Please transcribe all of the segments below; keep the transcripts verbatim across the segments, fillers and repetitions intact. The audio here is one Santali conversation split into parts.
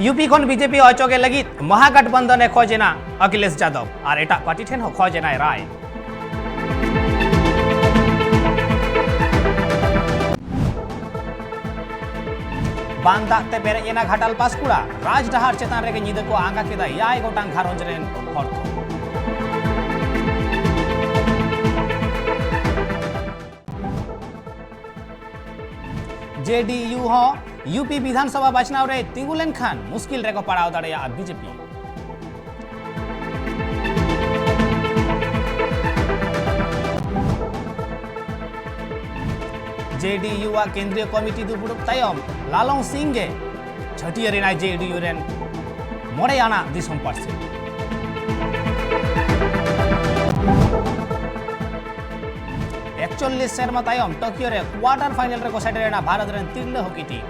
ᱭᱩᱯᱤ ᱠᱷᱚᱱ ᱵᱤᱡᱮᱯᱤ ᱚᱪᱚᱜᱮ ᱞᱟᱹᱜᱤᱫ ᱢᱚᱦᱟᱜᱟᱴᱵᱚᱱᱫᱷᱚᱱ ᱮ ᱠᱷᱚᱡᱽ ᱮᱱᱟ ᱚᱠᱷᱤᱞᱮᱥ ᱡᱟᱫᱚᱵ ᱟᱨ ᱮᱴᱟᱜ ᱯᱟᱨᱴᱤ ᱴᱷᱮᱱ ᱦᱚᱸ ᱠᱷᱚᱡᱽ ᱮᱱᱟᱭ ᱨᱟᱭ᱾ ᱵᱟᱱ ᱫᱟᱜ ᱛᱮ ᱯᱮᱨᱮᱡ ᱮᱱᱟ ᱜᱷᱟᱴᱟᱞ ᱯᱟᱥᱠᱩᱲᱟ᱾ ᱨᱟᱡᱽ ᱰᱟᱦᱟᱨ ᱪᱮᱛᱟᱱ ᱨᱮᱜᱮ ᱧᱤᱫᱟᱹ ᱠᱚ ᱟᱸᱜᱟ ᱠᱮᱫᱟ ᱮᱭᱟᱭ ᱜᱚᱴᱟᱝ ᱜᱷᱟᱨᱚᱸᱡᱽ ᱨᱮᱱ ᱦᱚᱲ ᱠᱚ᱾ ᱡᱮ ᱰᱤ ᱭᱩ ᱦᱚᱸ ᱭᱩ ᱯᱤ ᱵᱤᱫᱷᱟᱱ ᱥᱚᱵᱷᱟ ᱵᱟᱪᱷᱱᱟᱣ ᱨᱮ ᱛᱤᱸᱜᱩ ᱞᱮᱱᱠᱷᱟᱱ ᱢᱩᱥᱠᱤᱞ ᱨᱮᱠᱚ ᱯᱟᱲᱟᱣ ᱫᱟᱲᱮᱭᱟᱜᱼᱟ ᱵᱤ ᱡᱮ ᱯᱤ᱾ ᱡᱮ ᱰᱤ ᱭᱩ ᱟᱜ ᱠᱮᱱᱫᱨᱤᱭᱚ ᱠᱚᱢᱤᱴᱤ ᱫᱩᱯᱲᱩᱵ ᱛᱟᱭᱚᱢ ᱞᱟᱞᱚᱝ ᱥᱤᱝ ᱜᱮ ᱪᱷᱟᱹᱴᱭᱟᱹᱨ ᱮᱱᱟᱭ ᱡᱮ ᱰᱤ ᱭᱩ ᱨᱮᱱ ᱢᱚᱬᱮ ᱟᱱᱟᱜ ᱫᱤᱥᱚᱢ ᱯᱟᱹᱨᱥᱤ᱾ ᱮᱠᱪᱚᱞᱞᱤᱥ ᱥᱮᱨᱢᱟ ᱛᱟᱭᱚᱢ ᱴᱳᱠᱤᱭᱳ ᱨᱮ ᱠᱣᱟᱨᱴᱟᱨ ᱯᱷᱟᱭᱱᱮᱞ ᱨᱮᱠᱚ ᱥᱮᱴᱮᱨ ᱮᱱᱟ ᱵᱷᱟᱨᱚᱛ ᱨᱮᱱ ᱛᱤᱨᱞᱟᱹ ᱦᱚᱠᱤ ᱴᱤᱢ᱾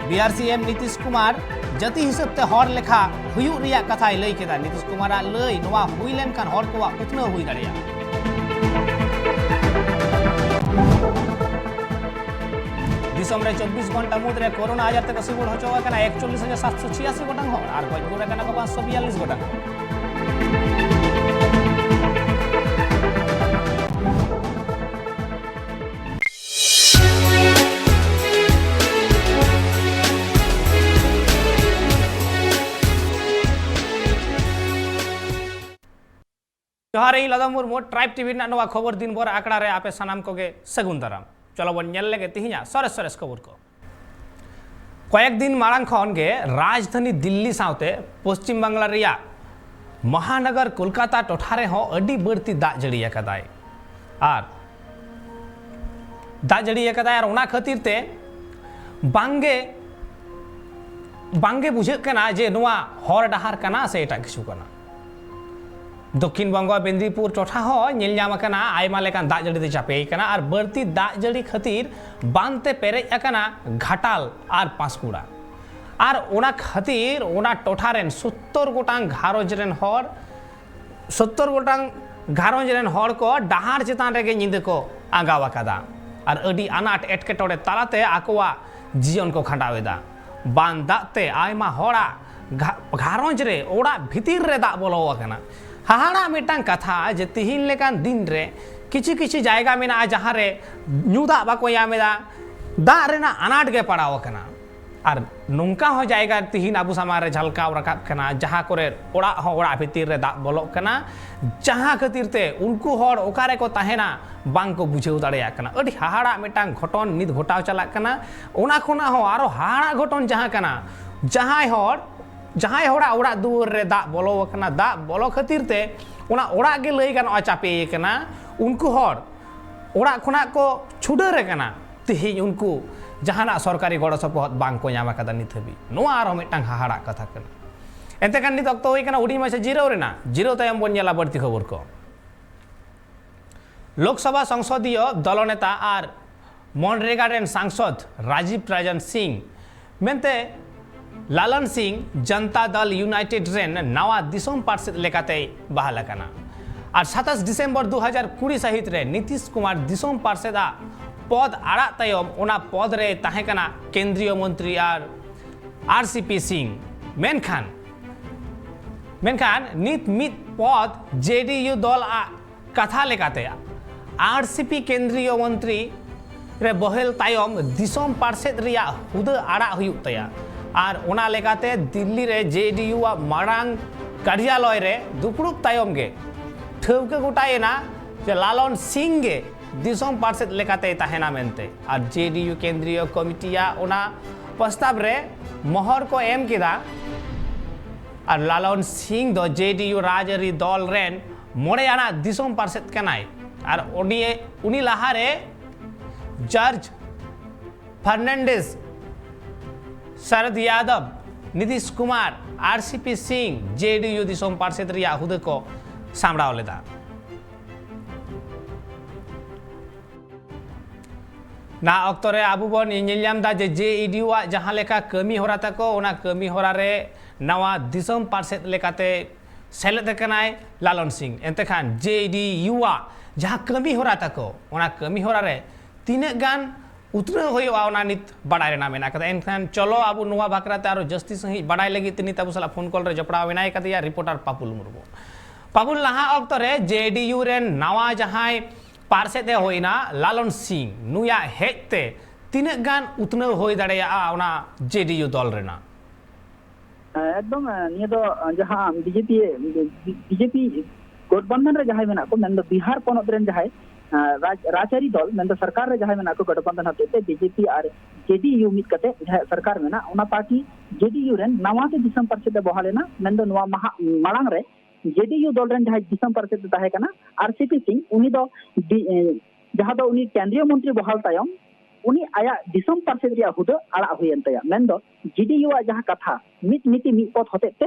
ᱵᱤ ᱟᱨ ᱥᱤ ᱮᱢ ᱱᱤᱛᱤᱥ ᱠᱩᱢᱟᱨ ᱡᱟᱹᱛᱤ ᱦᱤᱥᱟᱹᱵ ᱛᱮ ᱦᱚᱲ ᱞᱮᱠᱷᱟ ᱦᱩᱭᱩᱜ ᱨᱮᱭᱟᱜ ᱠᱟᱛᱷᱟᱭ ᱞᱟᱹᱭ ᱠᱮᱫᱟ᱾ ᱱᱤᱛᱤᱥ ᱠᱩᱢᱟᱨᱟᱜ ᱞᱟᱹᱭ, ᱱᱚᱣᱟ ᱦᱩᱭ ᱞᱮᱱᱠᱷᱟᱱ ᱦᱚᱲ ᱠᱚᱣᱟᱜ ᱩᱛᱱᱟᱹᱣ ᱦᱩᱭ ᱫᱟᱲᱮᱭᱟᱜᱼᱟ᱾ ᱫᱤᱥᱚᱢ ᱨᱮ ᱪᱚᱵᱵᱤᱥ ᱜᱷᱚᱱᱴᱟ ᱢᱩᱫᱽᱨᱮ ᱠᱳᱨᱳᱱᱟ ᱟᱡᱟᱨ ᱛᱮᱠᱚ ᱥᱤᱵᱚᱲ ᱦᱚᱪᱚ ᱟᱠᱟᱱᱟ ᱮᱠᱪᱚᱞᱞᱤᱥ ᱦᱟᱡᱟᱨ ᱥᱟᱛᱥᱚ ᱪᱷᱤᱭᱟᱥᱤ ᱜᱚᱴᱟᱝ ᱦᱚᱲ ᱟᱨ ᱜᱚᱡ ᱜᱩᱨ ᱟᱠᱟᱱᱟ ᱠᱚ ᱯᱟᱸᱪᱥᱚ ᱵᱤᱭᱟᱞᱞᱤᱥ ᱜᱚᱴᱟᱝ ᱦᱚᱲ᱾ ᱡᱚᱦᱟᱨ, ᱤᱧ ᱞᱟᱫᱟ ᱢᱩᱨᱢᱩ, ᱴᱨᱟᱭᱤᱵ ᱴᱤᱵᱷᱤ ᱨᱮᱱᱟᱜ ᱱᱚᱣᱟ ᱠᱷᱚᱵᱚᱨ ᱫᱤᱱ ᱵᱷᱳᱨ ᱟᱠᱷᱲᱟ ᱨᱮ ᱟᱯᱮ ᱥᱟᱱᱟᱢ ᱠᱚᱜᱮ ᱥᱟᱹᱜᱩᱱ ᱫᱟᱨᱟᱢ᱾ ᱪᱚᱞᱚ ᱵᱚᱱ ᱧᱮᱞ ᱞᱮᱜᱮ ᱛᱤᱦᱤᱧᱟᱜ ᱥᱚᱨᱮᱥ ᱥᱚᱨᱮᱥ ᱠᱷᱚᱵᱚᱨ ᱠᱚ᱾ ᱠᱚᱭᱮᱠ ᱫᱤᱱ ᱢᱟᱲᱟᱝ ᱠᱷᱚᱱ ᱜᱮ ᱨᱟᱡᱽᱫᱷᱟᱱᱤ ᱫᱤᱞᱞᱤ ᱥᱟᱶᱛᱮ ᱯᱚᱥᱪᱤᱢ ᱵᱟᱝᱞᱟ ᱨᱮᱭᱟᱜ ᱢᱚᱦᱟᱱᱚᱜᱚᱨ ᱠᱳᱞᱠᱟᱛᱟ ᱴᱚᱴᱷᱟ ᱨᱮᱦᱚᱸ ᱟᱹᱰᱤ ᱵᱟᱹᱲᱛᱤ ᱫᱟᱜ ᱡᱟᱹᱲᱤ ᱟᱠᱟᱫᱟᱭ᱾ ᱟᱨ ᱫᱟᱜ ᱡᱟᱹᱲᱤ ᱟᱠᱟᱫᱟᱭ, ᱟᱨ ᱚᱱᱟ ᱠᱷᱟᱹᱛᱤᱨ ᱛᱮ ᱵᱟᱝᱜᱮ, ᱵᱟᱝᱜᱮ ᱵᱩᱡᱷᱟᱹᱜ ᱠᱟᱱᱟ ᱡᱮ ᱱᱚᱣᱟ ᱦᱚᱨ ᱰᱟᱦᱟᱨ ᱠᱟᱱᱟ ᱥᱮ ᱮᱴᱟᱜ ᱠᱤᱪᱷᱩ ᱠᱟᱱᱟ᱾ ᱫᱚᱠᱠᱷᱤᱱ ᱵᱚᱝᱜᱚ ᱢᱮᱫᱽᱱᱤᱯᱩᱨ ᱴᱚᱴᱷᱟ ᱦᱚᱸ ᱧᱮᱞ ᱧᱟᱢ ᱟᱠᱟᱱᱟ, ᱟᱭᱢᱟ ᱞᱮᱠᱟᱱ ᱫᱟᱜ ᱡᱟᱹᱲᱤ ᱛᱮ ᱪᱟᱯᱮ ᱟᱠᱟᱱᱟ ᱟᱨ ᱵᱟᱹᱲᱛᱤ ᱫᱟᱜ ᱡᱟᱹᱲᱤ ᱠᱷᱟᱹᱛᱤᱨ ᱵᱟᱱ ᱛᱮ ᱯᱮᱨᱮᱡ ᱟᱠᱟᱱᱟ ᱜᱷᱟᱴᱟᱞ ᱟᱨ ᱯᱟᱸᱥᱠᱩᱲᱟ᱾ ᱟᱨ ᱚᱱᱟ ᱠᱷᱟᱹᱛᱤᱨ ᱚᱱᱟ ᱴᱚᱴᱷᱟ ᱨᱮᱱ ᱥᱳᱛᱛᱳᱨ ᱜᱚᱴᱟᱝ ᱜᱷᱟᱨᱚᱸᱡᱽ ᱨᱮᱱ ᱦᱚᱲ, ᱥᱳᱛᱛᱳᱨ ᱜᱚᱴᱟᱝ ᱜᱷᱟᱨᱚᱸᱡᱽ ᱨᱮᱱ ᱦᱚᱲ ᱠᱚ ᱰᱟᱦᱟᱨ ᱪᱮᱛᱟᱱ ᱨᱮᱜᱮ ᱧᱤᱫᱟᱹ ᱠᱚ ᱟᱸᱜᱟᱣ ᱟᱠᱟᱫᱟ ᱟᱨ ᱟᱹᱰᱤ ᱟᱱᱟᱴ ᱮᱴᱠᱮᱴᱚᱬᱮ ᱛᱟᱞᱟᱛᱮ ᱟᱠᱚᱣᱟᱜ ᱡᱤᱭᱚᱱ ᱠᱚ ᱠᱷᱟᱸᱰᱟᱣ ᱮᱫᱟ᱾ ᱵᱟᱱ ᱫᱟᱜ ᱛᱮ ᱟᱭᱢᱟ ᱦᱚᱲᱟᱜ ᱜᱷᱟ-, ᱜᱷᱟᱨᱚᱸᱡᱽ ᱨᱮ ᱚᱲᱟᱜ ᱵᱷᱤᱛᱤᱨ ᱨᱮ ᱫᱟᱜ ᱵᱚᱞᱚ ᱟᱠᱟᱱᱟ᱾ ᱦᱟᱦᱟᱲᱟᱜ ᱢᱤᱫᱴᱟᱝ ᱠᱟᱛᱷᱟ ᱡᱮ ᱛᱤᱦᱤᱧ ᱞᱮᱠᱟᱱ ᱫᱤᱱ ᱨᱮ ᱠᱤᱪᱷᱩ ᱠᱤᱪᱷᱩ ᱡᱟᱭᱜᱟ ᱢᱮᱱᱟᱜᱼᱟ ᱡᱟᱦᱟᱸ ᱨᱮ ᱧᱩ ᱫᱟᱜ ᱵᱟᱠᱚ ᱧᱟᱢ ᱮᱫᱟ, ᱫᱟᱜ ᱨᱮᱱᱟᱜ ᱟᱱᱟᱴ ᱜᱮ ᱯᱟᱲᱟᱣ ᱟᱠᱟᱱᱟ᱾ ᱟᱨ ᱱᱚᱝᱠᱟ ᱦᱚᱸ ᱡᱟᱭᱜᱟ ᱛᱤᱦᱤᱧ ᱟᱵᱚ ᱥᱟᱢᱟᱝ ᱨᱮ ᱡᱷᱟᱞᱠᱟᱣ ᱨᱟᱠᱟᱵ ᱠᱟᱱᱟ, ᱡᱟᱦᱟᱸ ᱠᱚᱨᱮ ᱚᱲᱟᱜ ᱦᱚᱸ ᱚᱲᱟᱜ ᱵᱷᱤᱛᱤᱨ ᱨᱮ ᱫᱟᱜ ᱵᱚᱞᱚᱜ ᱠᱟᱱᱟ, ᱡᱟᱦᱟᱸ ᱠᱷᱟᱹᱛᱤᱨ ᱛᱮ ᱩᱱᱠᱩ ᱦᱚᱲ ᱚᱠᱟ ᱨᱮᱠᱚ ᱛᱟᱦᱮᱱᱟ ᱵᱟᱝ ᱠᱚ ᱵᱩᱡᱷᱟᱹᱣ ᱫᱟᱲᱮᱭᱟᱜ ᱠᱟᱱᱟ᱾ ᱟᱹᱰᱤ ᱦᱟᱦᱟᱲᱟᱜ ᱢᱤᱫᱴᱟᱝ ᱜᱷᱚᱴᱚᱱ ᱱᱤᱛ ᱜᱷᱚᱴᱟᱣ ᱪᱟᱞᱟᱜ ᱠᱟᱱᱟ᱾ ᱚᱱᱟ ᱠᱷᱚᱱᱟᱜ ᱦᱚᱸ ᱟᱨᱚ ᱦᱟᱦᱟᱲᱟᱜ ᱜᱷᱚᱴᱚᱱ ᱡᱟᱦᱟᱸ ᱠᱟᱱᱟ, ᱡᱟᱦᱟᱸᱭ ᱦᱚᱲ ᱡᱟᱦᱟᱸᱭ ᱦᱚᱲᱟᱜ ᱚᱲᱟᱜ ᱫᱩᱣᱟᱹᱨ ᱨᱮ ᱫᱟᱜ ᱵᱚᱞᱚ ᱟᱠᱟᱱᱟ, ᱫᱟᱜ ᱵᱚᱞᱚ ᱠᱷᱟᱹᱛᱤᱨ ᱛᱮ ᱚᱱᱟ ᱚᱲᱟᱜ ᱜᱮ ᱞᱟᱹᱭ ᱜᱟᱱᱚᱜᱼᱟ ᱪᱟᱯᱮ ᱟᱠᱟᱱᱟ, ᱩᱱᱠᱩ ᱦᱚᱲ ᱚᱲᱟᱜ ᱠᱷᱚᱱᱟᱜ ᱠᱚ ᱪᱷᱩᱰᱟᱹᱨ ᱟᱠᱟᱱᱟ᱾ ᱛᱮᱦᱮᱧ ᱩᱱᱠᱩ ᱡᱟᱦᱟᱱᱟᱜ ᱥᱚᱨᱠᱟᱨᱤ ᱜᱚᱲᱚ ᱥᱚᱯᱚᱦᱚᱫ ᱵᱟᱝ ᱠᱚ ᱧᱟᱢ ᱟᱠᱟᱫᱟ ᱱᱤᱛ ᱦᱟᱹᱵᱤᱡ᱾ ᱱᱚᱣᱟ ᱟᱨᱦᱚᱸ ᱢᱤᱫᱴᱟᱝ ᱦᱟᱦᱟᱲᱟᱜ ᱠᱟᱛᱷᱟ ᱠᱟᱱᱟ᱾ ᱮᱱᱛᱮ ᱠᱷᱟᱱ ᱱᱤᱛ ᱚᱠᱛᱚ ᱦᱩᱭ ᱠᱟᱱᱟ ᱦᱩᱰᱤᱧ ᱢᱟᱪᱷᱟ ᱡᱤᱨᱟᱹᱣ ᱨᱮᱱᱟᱜ᱾ ᱡᱤᱨᱟᱹᱣ ᱛᱟᱭᱚᱢ ᱵᱚᱱ ᱧᱮᱞᱟ ᱵᱟᱹᱲᱛᱤ ᱠᱷᱚᱵᱚᱨ ᱠᱚ᱾ ᱞᱳᱠᱥᱚᱵᱷᱟ ᱥᱚᱝᱥᱚᱫᱤᱭᱚ ᱫᱚᱞᱚᱱᱮᱛᱟ ᱟᱨ ᱢᱚᱱᱨᱮᱜᱟ ᱨᱮᱱ ᱥᱟᱝᱥᱚᱫ ᱨᱟᱡᱤᱵ ᱨᱟᱡᱟᱱ ᱥᱤᱝ ᱢᱮᱱᱛᱮ ᱞᱟᱞᱚᱱ ᱥᱤᱝ ᱡᱚᱱᱛᱟ ᱫᱚᱞ ᱤᱭᱩᱱᱟᱭᱴᱮᱰ ᱨᱮᱱ ᱱᱟᱣᱟ ᱫᱤᱥᱚᱢ ᱯᱟᱨᱥᱮᱛ ᱞᱮᱠᱟᱛᱮᱭ ᱵᱟᱦᱟᱞ ᱟᱠᱟᱱᱟ᱾ ᱟᱨ ᱥᱟᱛᱟᱥ ᱰᱤᱥᱮᱢᱵᱚᱨ ᱫᱩ ᱦᱟᱡᱟᱨ ᱠᱩᱲᱤ ᱥᱟᱹᱦᱤᱛ ᱨᱮ ᱱᱤᱛᱤᱥ ᱠᱩᱢᱟᱨ ᱫᱤᱥᱚᱢ ᱯᱟᱨᱥᱮᱛ ᱟᱜ ᱯᱚᱫ ᱟᱲᱟᱜ ᱛᱟᱭᱚᱢ ᱚᱱᱟ ᱯᱚᱫ ᱨᱮᱭ ᱛᱟᱦᱮᱸ ᱠᱟᱱᱟ ᱠᱮᱱᱫᱨᱤᱭᱚ ᱢᱚᱱᱛᱨᱤ ᱟᱨ ᱟᱨ ᱥᱤ ᱯᱤ ᱥᱤᱝ᱾ ᱢᱮᱱᱠᱷᱟᱱ, ᱢᱮᱱᱠᱷᱟᱱ ᱱᱤᱛ ᱢᱤᱫ ᱯᱚᱫ ᱡᱮ ᱰᱤ ᱭᱩ ᱫᱚᱞ ᱟᱜ ᱠᱟᱛᱷᱟ ᱞᱮᱠᱟᱛᱮ, ᱟᱨ ᱥᱤ ᱯᱤ ᱠᱮᱱᱫᱨᱤᱭᱚ ᱢᱚᱱᱛᱨᱤ ᱨᱮ ᱵᱚᱦᱮᱞ ᱛᱟᱭᱚᱢ ᱫᱤᱥᱚᱢ ᱯᱟᱨᱥᱮᱛ ᱨᱮᱭᱟᱜ ᱦᱩᱫᱟᱹ ᱟᱲᱟᱜ ᱦᱩᱭᱩᱜ ᱛᱟᱭᱟ᱾ ᱟᱨ ᱚᱱᱟ ᱞᱮᱠᱟᱛᱮ ᱫᱤᱞᱞᱤ ᱨᱮ ᱡᱮ ᱰᱤ ᱭᱩ ᱟᱜ ᱢᱟᱨᱟᱝ ᱠᱟᱨᱭᱟᱞᱚᱭ ᱨᱮ ᱫᱩᱯᱲᱩᱵ ᱛᱟᱭᱚᱢ ᱜᱮ ᱴᱷᱟᱹᱣᱠᱟᱹ ᱜᱚᱴᱟᱭᱮᱱᱟ ᱡᱮ ᱞᱟᱞᱚᱱ ᱥᱤᱝ ᱜᱮ ᱫᱤᱥᱚᱢ ᱯᱟᱨᱥᱮᱛ ᱞᱮᱠᱟᱛᱮᱭ ᱛᱟᱦᱮᱱᱟ ᱢᱮᱱᱛᱮ᱾ ᱟᱨ ᱡᱮ ᱰᱤ ᱭᱩ ᱠᱮᱱᱫᱨᱤᱭᱚ ᱠᱚᱢᱤᱴᱤᱭᱟᱜ ᱚᱱᱟ ᱯᱨᱚᱥᱛᱟᱵ ᱨᱮ ᱢᱚᱦᱚᱨ ᱠᱚ ᱮᱢ ᱠᱮᱫᱟ᱾ ᱟᱨ ᱞᱟᱞᱚᱱ ᱥᱤᱝ ᱫᱚ ᱡᱮ ᱰᱤ ᱭᱩ ᱨᱟᱡᱽᱟᱹᱨᱤ ᱫᱚᱞ ᱨᱮᱱ ᱢᱚᱬᱮ ᱟᱱᱟᱜ ᱫᱤᱥᱚᱢ ᱯᱟᱨᱥᱮᱛ ᱠᱟᱱᱟᱭ᱾ ᱟᱨ ᱩᱱᱤ, ᱩᱱᱤ ᱞᱟᱦᱟᱨᱮ ᱡᱚᱨᱡᱽ ᱯᱷᱟᱨᱱᱟᱱᱰᱮᱥ, ᱥᱚᱨᱚᱫ ᱭᱟᱫᱚᱵ, ᱱᱤᱛᱤᱥ ᱠᱩᱢᱟᱨ, ᱟᱨ ᱥᱤ ᱯᱤ ᱥᱤᱝ ᱡᱮ ᱰᱤ ᱭᱩ ᱫᱤᱥᱚᱢ ᱯᱟᱨᱥᱮᱛ ᱨᱮᱭᱟᱜ ᱦᱩᱫᱟᱹ ᱠᱚ ᱥᱟᱢᱵᱲᱟᱣ ᱞᱮᱫᱟ᱾ ᱱᱟᱦᱟᱜ ᱚᱠᱛᱚ ᱨᱮ ᱟᱵᱚ ᱵᱚᱱ ᱧᱮᱞ ᱧᱟᱢ ᱮᱫᱟ ᱡᱮ ᱡᱮ ᱮ ᱰᱤ ᱭᱩ ᱟᱜ ᱡᱟᱦᱟᱸ ᱞᱮᱠᱟ ᱠᱟᱹᱢᱤ ᱦᱚᱨᱟ ᱛᱟᱠᱚ, ᱚᱱᱟ ᱠᱟᱹᱢᱤ ᱦᱚᱨᱟ ᱨᱮ ᱱᱟᱣᱟ ᱫᱤᱥᱚᱢ ᱯᱟᱨᱥᱮᱛ ᱞᱮᱠᱟᱛᱮ ᱥᱮᱞᱮᱫ ᱟᱠᱟᱱᱟᱭ ᱞᱟᱞᱚᱱ ᱥᱤᱝ᱾ ᱮᱱᱛᱮ ᱠᱷᱟᱱ ᱡᱮ ᱰᱤ ᱭᱩ ᱟᱜ ᱡᱟᱦᱟᱸ ᱠᱟᱹᱢᱤ ᱦᱚᱨᱟ ᱛᱟᱠᱚ, ᱚᱱᱟ ᱠᱟᱹᱢᱤ ᱦᱚᱨᱟ ᱨᱮ ᱛᱤᱱᱟᱹᱜ ᱜᱟᱱ ᱩᱛᱱᱟᱹᱣ ᱦᱩᱭᱩᱜᱼᱟ, ᱚᱱᱟ ᱱᱤᱛ ᱵᱟᱰᱟᱭ ᱨᱮᱱᱟᱜ ᱢᱮᱱᱟᱜ ᱟᱠᱟᱫᱟ᱾ ᱮᱱᱠᱷᱟᱱ ᱪᱚᱞᱚ, ᱟᱵᱚ ᱱᱚᱣᱟ ᱵᱟᱠᱷᱨᱟ ᱛᱮ ᱟᱨᱚ ᱡᱟᱹᱥᱛᱤ ᱥᱟᱺᱦᱤᱡ ᱵᱟᱰᱟᱭ ᱞᱟᱹᱜᱤᱫ ᱛᱮ ᱱᱤᱛ ᱟᱵᱚ ᱥᱟᱞᱟᱜ ᱯᱷᱳᱱ ᱠᱚᱞ ᱨᱮ ᱡᱚᱯᱲᱟᱣ ᱢᱮᱱᱟᱭ ᱠᱟᱫᱮᱭᱟ ᱨᱤᱯᱳᱨᱴᱟᱨ ᱯᱟᱯᱩᱞ ᱢᱩᱨᱢᱩ᱾ ᱯᱟᱯᱩᱞ, ᱱᱟᱦᱟᱜ ᱚᱠᱛᱚ ᱨᱮ ᱡᱮ ᱰᱤ ᱭᱩ ᱨᱮᱱ ᱱᱟᱣᱟ ᱡᱟᱦᱟᱸᱭ ᱯᱟᱨᱥᱮᱛ ᱮ ᱦᱩᱭᱱᱟ ᱞᱟᱞᱚᱱ ᱥᱤᱝ, ᱱᱩᱭᱟᱜ ᱦᱮᱡ ᱛᱮ ᱛᱤᱱᱟᱹᱜ ᱜᱟᱱ ᱩᱛᱱᱟᱹᱣ ᱦᱩᱭ ᱫᱟᱲᱮᱭᱟᱜᱼᱟ ᱚᱱᱟ ᱡᱮ ᱰᱤ ᱭᱩ ᱫᱚᱞ ᱨᱮᱱᱟᱜ? ᱦᱮᱸ, ᱮᱠᱫᱚᱢ, ᱮ, ᱱᱤᱭᱟᱹ ᱫᱚ, ᱮ, ᱡᱟᱦᱟᱸ B J P, B J P ᱜᱚᱴᱵᱚᱱᱫᱷᱚᱱ ᱨᱮ ᱡᱟᱦᱟᱸᱭ ᱢᱮᱱᱟᱜ ᱠᱚ, ᱢᱮᱱᱫᱚ ᱵᱤᱦᱟᱨ ᱯᱚᱱᱚᱛ ᱨᱮᱱ ᱡᱟᱦᱟᱸᱭ, ᱮ, ᱨᱟᱡᱽ, ᱨᱟᱡᱽᱟᱹᱨᱤ ᱫᱚᱞ, ᱢᱮᱱᱫᱚ ᱥᱚᱨᱠᱟᱨ ᱨᱮ ᱡᱟᱦᱟᱸᱭ ᱢᱮᱱᱟᱜ ᱠᱚ, ᱜᱚᱴᱵᱚᱱᱫᱷᱚᱱ ᱦᱚᱛᱮᱡ ᱛᱮ ᱵᱤ ᱡᱮ ᱯᱤ ᱟᱨ ᱡᱮ ᱰᱤ ᱭᱩ ᱢᱤᱫ ᱠᱟᱛᱮ ᱡᱟᱦᱟᱸᱭ ᱥᱚᱨᱠᱟᱨ ᱢᱮᱱᱟᱜ, ᱚᱱᱟ ᱯᱟᱨᱴᱤ ᱡᱮ ᱰᱤ ᱭᱩ ᱨᱮᱱ ᱱᱟᱣᱟ ᱛᱮ ᱫᱤᱥᱚᱢ ᱯᱟᱨᱥᱮᱛ ᱮ ᱵᱚᱦᱟᱞ ᱮᱱᱟ᱾ ᱢᱮᱱᱫᱚ ᱱᱚᱣᱟ ᱢᱟᱦᱟ, ᱢᱟᱲᱟᱝ ᱨᱮ ᱡᱮ ᱰᱤ ᱭᱩ ᱫᱚᱞ ᱨᱮᱱ ᱡᱟᱦᱟᱸᱭ ᱫᱤᱥᱚᱢ ᱯᱟᱨᱥᱮᱛ ᱮ ᱛᱟᱦᱮᱸ ᱠᱟᱱᱟ, ᱟᱨ ᱥᱤ ᱯᱤ ᱥᱤᱝ, ᱩᱱᱤ ᱫᱚ ᱰᱤ-, ᱮ, ᱡᱟᱦᱟᱸ ᱫᱚ ᱩᱱᱤ ᱠᱮᱱᱫᱨᱤᱭᱚ ᱢᱚᱱᱛᱨᱤ ᱵᱚᱦᱟᱞ ᱛᱟᱭᱚᱢ, ᱩᱱᱤ ᱟᱭᱟᱜ ᱫᱤᱥᱚᱢ ᱯᱟᱨᱥᱮᱛ ᱨᱮᱭᱟᱜ ᱦᱩᱫᱟᱹ ᱟᱲᱟᱜ ᱦᱩᱭᱮᱱ ᱛᱟᱭᱟ᱾ ᱢᱮᱱᱫᱚ ᱡᱮ ᱰᱤ ᱭᱩ ᱟᱜ ᱡᱟᱦᱟᱸ ᱠᱟᱛᱷᱟ, ᱢᱤᱫ ᱢᱤᱫᱴᱤ ᱢᱤᱫ ᱯᱚᱫᱽ ᱦᱚᱛᱮᱡ ᱛᱮ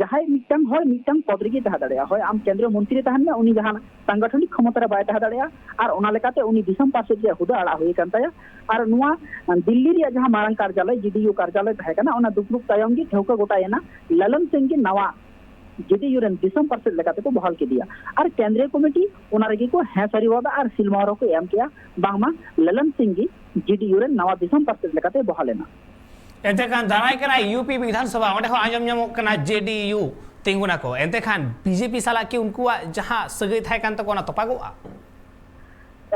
ᱡᱟᱦᱟᱸᱭ ᱢᱤᱫᱴᱟᱝ ᱦᱚᱲ ᱢᱤᱫᱴᱟᱝ ᱯᱚᱫᱽ ᱨᱮᱜᱮᱭ ᱛᱟᱦᱮᱸ ᱫᱟᱲᱮᱭᱟᱜᱼᱟ, ᱦᱳᱭ ᱟᱢ ᱠᱮᱱᱫᱨᱤᱭᱚ ᱢᱚᱱᱛᱨᱤ ᱛᱟᱦᱮᱱ ᱢᱮ, ᱩᱱᱤ ᱡᱟᱦᱟᱱᱟᱜ ᱥᱟᱝᱜᱚᱴᱷᱚᱱᱤᱠ ᱠᱷᱚᱢᱚᱛᱟ ᱨᱮ ᱵᱟᱭ ᱛᱟᱦᱮᱸ ᱫᱟᱲᱮᱭᱟᱜᱼᱟ, ᱟᱨ ᱚᱱᱟ ᱞᱮᱠᱟᱛᱮ ᱩᱱᱤ ᱫᱤᱥᱚᱢ ᱯᱟᱨᱥᱮᱛ ᱨᱮᱭᱟᱜ ᱦᱩᱫᱟᱹ ᱟᱲᱟᱜ ᱦᱩᱭ ᱟᱠᱟᱱ ᱛᱟᱭᱟ᱾ ᱟᱨ ᱱᱚᱣᱟ ᱫᱤᱞᱞᱤ ᱨᱮᱭᱟᱜ ᱡᱟᱦᱟᱸ ᱢᱟᱨᱟᱝ ᱠᱟᱨᱡᱟᱞᱚᱭ, ᱡᱮ ᱰᱤ ᱭᱩ ᱠᱟᱨᱡᱟᱞᱚᱭ ᱛᱟᱦᱮᱸ ᱠᱟᱱᱟ, ᱚᱱᱟ ᱫᱩᱯᱲᱩᱵ ᱛᱟᱭᱚᱢ ᱜᱮ ᱴᱷᱟᱹᱣᱠᱟᱹ ᱜᱚᱴᱟᱭᱮᱱᱟ ᱞᱟᱞᱚᱱ ᱥᱤᱝ ᱜᱮ ᱱᱟᱣᱟ ᱡᱮ ᱰᱤ ᱭᱩ ᱨᱮᱱ ᱫᱤᱥᱚᱢ ᱯᱟᱨᱥᱮᱛ ᱞᱮᱠᱟᱛᱮ ᱠᱚ ᱵᱚᱦᱟᱞ ᱠᱮᱫᱮᱭᱟ᱾ ᱟᱨ ᱠᱮᱱᱫᱨᱤᱭᱚ ᱠᱚᱢᱤᱴᱤ ᱚᱱᱟ ᱨᱮᱜᱮ ᱠᱚ ᱦᱮᱸ ᱥᱟᱹᱨᱤᱣᱟᱫᱟ ᱟᱨ ᱥᱤᱞᱢᱚᱦᱚᱨ ᱦᱚᱸᱠᱚ ᱮᱢ ᱠᱮᱜᱼᱟ, ᱵᱟᱝᱢᱟ ᱞᱟᱞᱚᱱ ᱥᱤᱝ ᱜᱮ ᱡᱮ ᱰᱤ ᱭᱩ ᱨᱮᱱ ᱱᱟᱣᱟ ᱫᱤᱥᱚᱢ ᱯᱟᱨᱥᱮᱛ ᱞᱮᱠᱟᱛᱮ ᱵᱚᱦᱟᱞ ᱮᱱᱟ᱾ ᱮᱱᱛᱮ ᱠᱷᱟᱱ ᱫᱟᱨᱟᱭ ᱠᱟᱱᱟ ᱭᱩ ᱯᱤ ᱵᱤᱫᱷᱟᱱ ᱥᱚᱵᱷᱟ, ᱚᱸᱰᱮ ᱦᱚᱸ ᱟᱸᱡᱚᱢ ᱧᱟᱢᱚᱜ ᱠᱟᱱᱟ ᱡᱮ ᱰᱤ ᱭᱩ ᱛᱤᱸᱜᱩᱱᱟᱠᱚ᱾ ᱮᱱᱛᱮ ᱠᱷᱟᱱ ᱵᱤ ᱡᱮ ᱯᱤ ᱥᱟᱞᱟᱜ ᱠᱤ ᱩᱱᱠᱩᱣᱟᱜ ᱡᱟᱦᱟᱸ ᱥᱟᱹᱜᱟᱹᱭ ᱛᱟᱦᱮᱸ ᱠᱟᱱ ᱛᱟᱠᱚᱣᱟ, ᱚᱱᱟ ᱛᱚᱯᱟᱜᱚᱜᱼᱟ?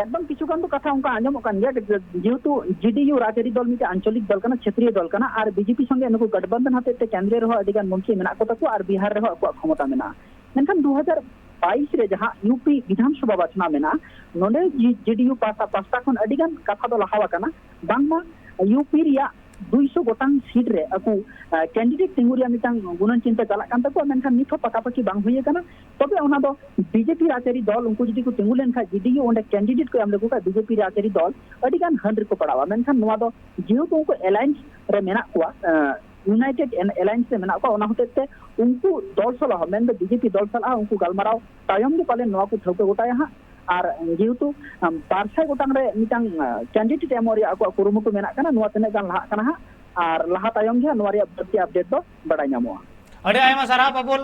ᱮᱠᱫᱚᱢ ᱠᱤᱪᱷᱩ ᱜᱟᱱ ᱫᱚ ᱠᱟᱛᱷᱟ ᱚᱱᱠᱟ ᱟᱸᱡᱚᱢᱚᱜ ᱠᱟᱱ ᱜᱮᱭᱟ, ᱡᱮ-, ᱡᱮᱦᱮᱛᱩ ᱡᱮ ᱰᱤ ᱭᱩ ᱨᱟᱡᱽᱟᱹᱨᱤ ᱫᱚᱞ ᱢᱤᱫᱴᱮᱱ ᱟᱧᱪᱚᱞᱤᱠ ᱫᱚᱞ ᱠᱟᱱᱟ, ᱪᱷᱮᱛᱨᱤᱭᱚ ᱫᱚᱞ ᱠᱟᱱᱟ, ᱟᱨ ᱵᱤ ᱡᱮ ᱯᱤ ᱥᱚᱸᱜᱮ ᱱᱩᱠᱩ ᱜᱟᱴᱵᱟᱱᱫᱷᱚᱱ ᱦᱚᱛᱮᱡ ᱛᱮ ᱠᱮᱱᱫᱨᱚ ᱨᱮᱦᱚᱸ ᱟᱹᱰᱤ ᱜᱟᱱ ᱢᱚᱱᱛᱨᱤ ᱢᱮᱱᱟᱜ ᱠᱚ ᱛᱟᱠᱚᱣᱟ ᱟᱨ ᱵᱤᱦᱟᱨ ᱨᱮᱦᱚᱸ ᱟᱠᱚᱣᱟᱜ ᱠᱷᱚᱢᱚᱛᱟ ᱢᱮᱱᱟᱜᱼᱟ᱾ ᱢᱮᱱᱠᱷᱟᱱ ᱫᱩ ᱦᱟᱡᱟᱨ ᱵᱟᱭᱤᱥ ᱨᱮ ᱡᱟᱦᱟᱸ ᱭᱩ ᱯᱤ ᱵᱤᱫᱷᱟᱱ ᱥᱚᱵᱷᱟ ᱵᱟᱪᱷᱱᱟᱣ ᱢᱮᱱᱟᱜᱼᱟ, ᱱᱚᱰᱮ ᱡᱮ-, ᱡᱮ ᱰᱤ ᱭᱩ ᱯᱟᱦᱴᱟ, ᱯᱟᱦᱴᱟ ᱠᱷᱚᱱ ᱟᱹᱰᱤ ᱜᱟᱱ ᱠᱟᱛᱷᱟ ᱫᱚ ᱞᱟᱦᱟᱣ ᱟᱠᱟᱱᱟ, ᱵᱟᱝᱢᱟ ᱭᱩ ᱯᱤ ᱨᱮᱭᱟᱜ ᱫᱩᱭᱥᱚ ᱜᱚᱴᱟᱝ ᱥᱤᱴ ᱨᱮ ᱟᱠᱚ, ᱟ, ᱠᱮᱱᱰᱤᱰᱮᱴ ᱛᱤᱸᱜᱩ ᱨᱮᱭᱟᱜ ᱢᱤᱫᱴᱟᱝ ᱜᱩᱱᱟᱹᱱ ᱪᱤᱱᱛᱟᱹ ᱪᱟᱞᱟᱜ ᱠᱟᱱ ᱛᱟᱠᱚᱣᱟ, ᱢᱮᱱᱠᱷᱟᱱ ᱱᱤᱛ ᱦᱚᱸ ᱯᱟᱠᱟᱯᱟᱠᱤ ᱵᱟᱝ ᱦᱩᱭ ᱟᱠᱟᱱᱟ᱾ ᱛᱚᱵᱮ ᱚᱱᱟ ᱫᱚ ᱵᱤ ᱡᱮ ᱯᱤ ᱨᱟᱡᱽᱟᱹᱨᱤ ᱫᱚᱞ, ᱩᱱᱠᱩ ᱡᱩᱫᱤ ᱠᱚ ᱛᱤᱸᱜᱩ ᱞᱮᱱᱠᱷᱟᱱ, ᱡᱮ ᱰᱤ ᱭᱩ ᱚᱸᱰᱮ ᱠᱮᱱᱰᱤᱰᱮᱴ ᱠᱚ ᱮᱢ ᱞᱮᱠᱚ ᱠᱷᱟᱱ, ᱵᱤ ᱡᱮ ᱯᱤ ᱨᱟᱡᱽᱟᱹᱨᱤ ᱫᱚᱞ ᱟᱹᱰᱤ ᱜᱟᱱ ᱦᱟᱹᱱ ᱨᱮᱠᱚ ᱯᱟᱲᱟᱣᱟ᱾ ᱢᱮᱱᱠᱷᱟᱱ ᱱᱚᱣᱟ ᱫᱚ ᱡᱮᱦᱮᱛᱩ ᱩᱱᱠᱩ ᱮᱞᱟᱭᱮᱱᱥ ᱨᱮ ᱢᱮᱱᱟᱜ ᱠᱚᱣᱟ, ᱟ, ᱤᱭᱩᱱᱟᱭᱴᱮᱰ ᱮᱞᱟᱭᱮᱱᱥ ᱨᱮ ᱢᱮᱱᱟᱜ ᱠᱚᱣᱟ, ᱚᱱᱟ ᱦᱚᱛᱮᱡ ᱛᱮ ᱩᱱᱠᱩ ᱫᱚᱞ ᱥᱟᱞᱟᱜ ᱦᱚᱸ, ᱢᱮᱱᱫᱚ ᱵᱤ ᱡᱮ ᱯᱤ ᱫᱚᱞ ᱥᱟᱞᱟᱜ ᱦᱚᱸ ᱩᱱᱠᱩ ᱜᱟᱞᱢᱟᱨᱟᱣ ᱛᱟᱭᱚᱢ ᱜᱮ ᱯᱟᱞᱮᱱ ᱱᱚᱣᱟ ᱠᱚ ᱴᱷᱟᱹᱣᱠᱟᱹ ᱜᱚᱴᱟᱭᱟ ᱦᱟᱸᱜ᱾ ᱟᱨ ᱡᱮᱦᱮᱛᱩ, ᱟᱢ, ᱵᱟᱨ ᱥᱟᱭ ᱜᱚᱴᱟᱝ ᱨᱮ ᱢᱤᱫᱴᱟᱝ, ᱟ, ᱠᱮᱱᱰᱤᱰᱮᱴ ᱮᱢᱚᱜ ᱨᱮᱭᱟᱜ ᱟᱠᱚᱣᱟᱜ ᱠᱩᱨᱩᱢᱩᱴᱩ ᱢᱮᱱᱟᱜ ᱠᱟᱱᱟ, ᱱᱚᱣᱟ ᱛᱤᱱᱟᱹᱜ ᱜᱟᱱ ᱞᱟᱦᱟᱜ ᱠᱟᱱᱟ ᱦᱟᱸᱜ, ᱟᱨ ᱞᱟᱦᱟ ᱛᱟᱭᱚᱢ ᱜᱮ ᱦᱟᱸᱜ ᱱᱚᱣᱟ ᱨᱮᱭᱟᱜ ᱵᱟᱹᱲᱛᱤ ᱟᱯᱰᱮᱴ ᱫᱚ ᱵᱟᱲᱟᱭ ᱧᱟᱢᱚᱜᱼᱟ᱾ ᱟᱹᱰᱤ ᱟᱭᱢᱟ ᱥᱟᱨᱦᱟᱣ ᱯᱟᱯᱩᱞ᱾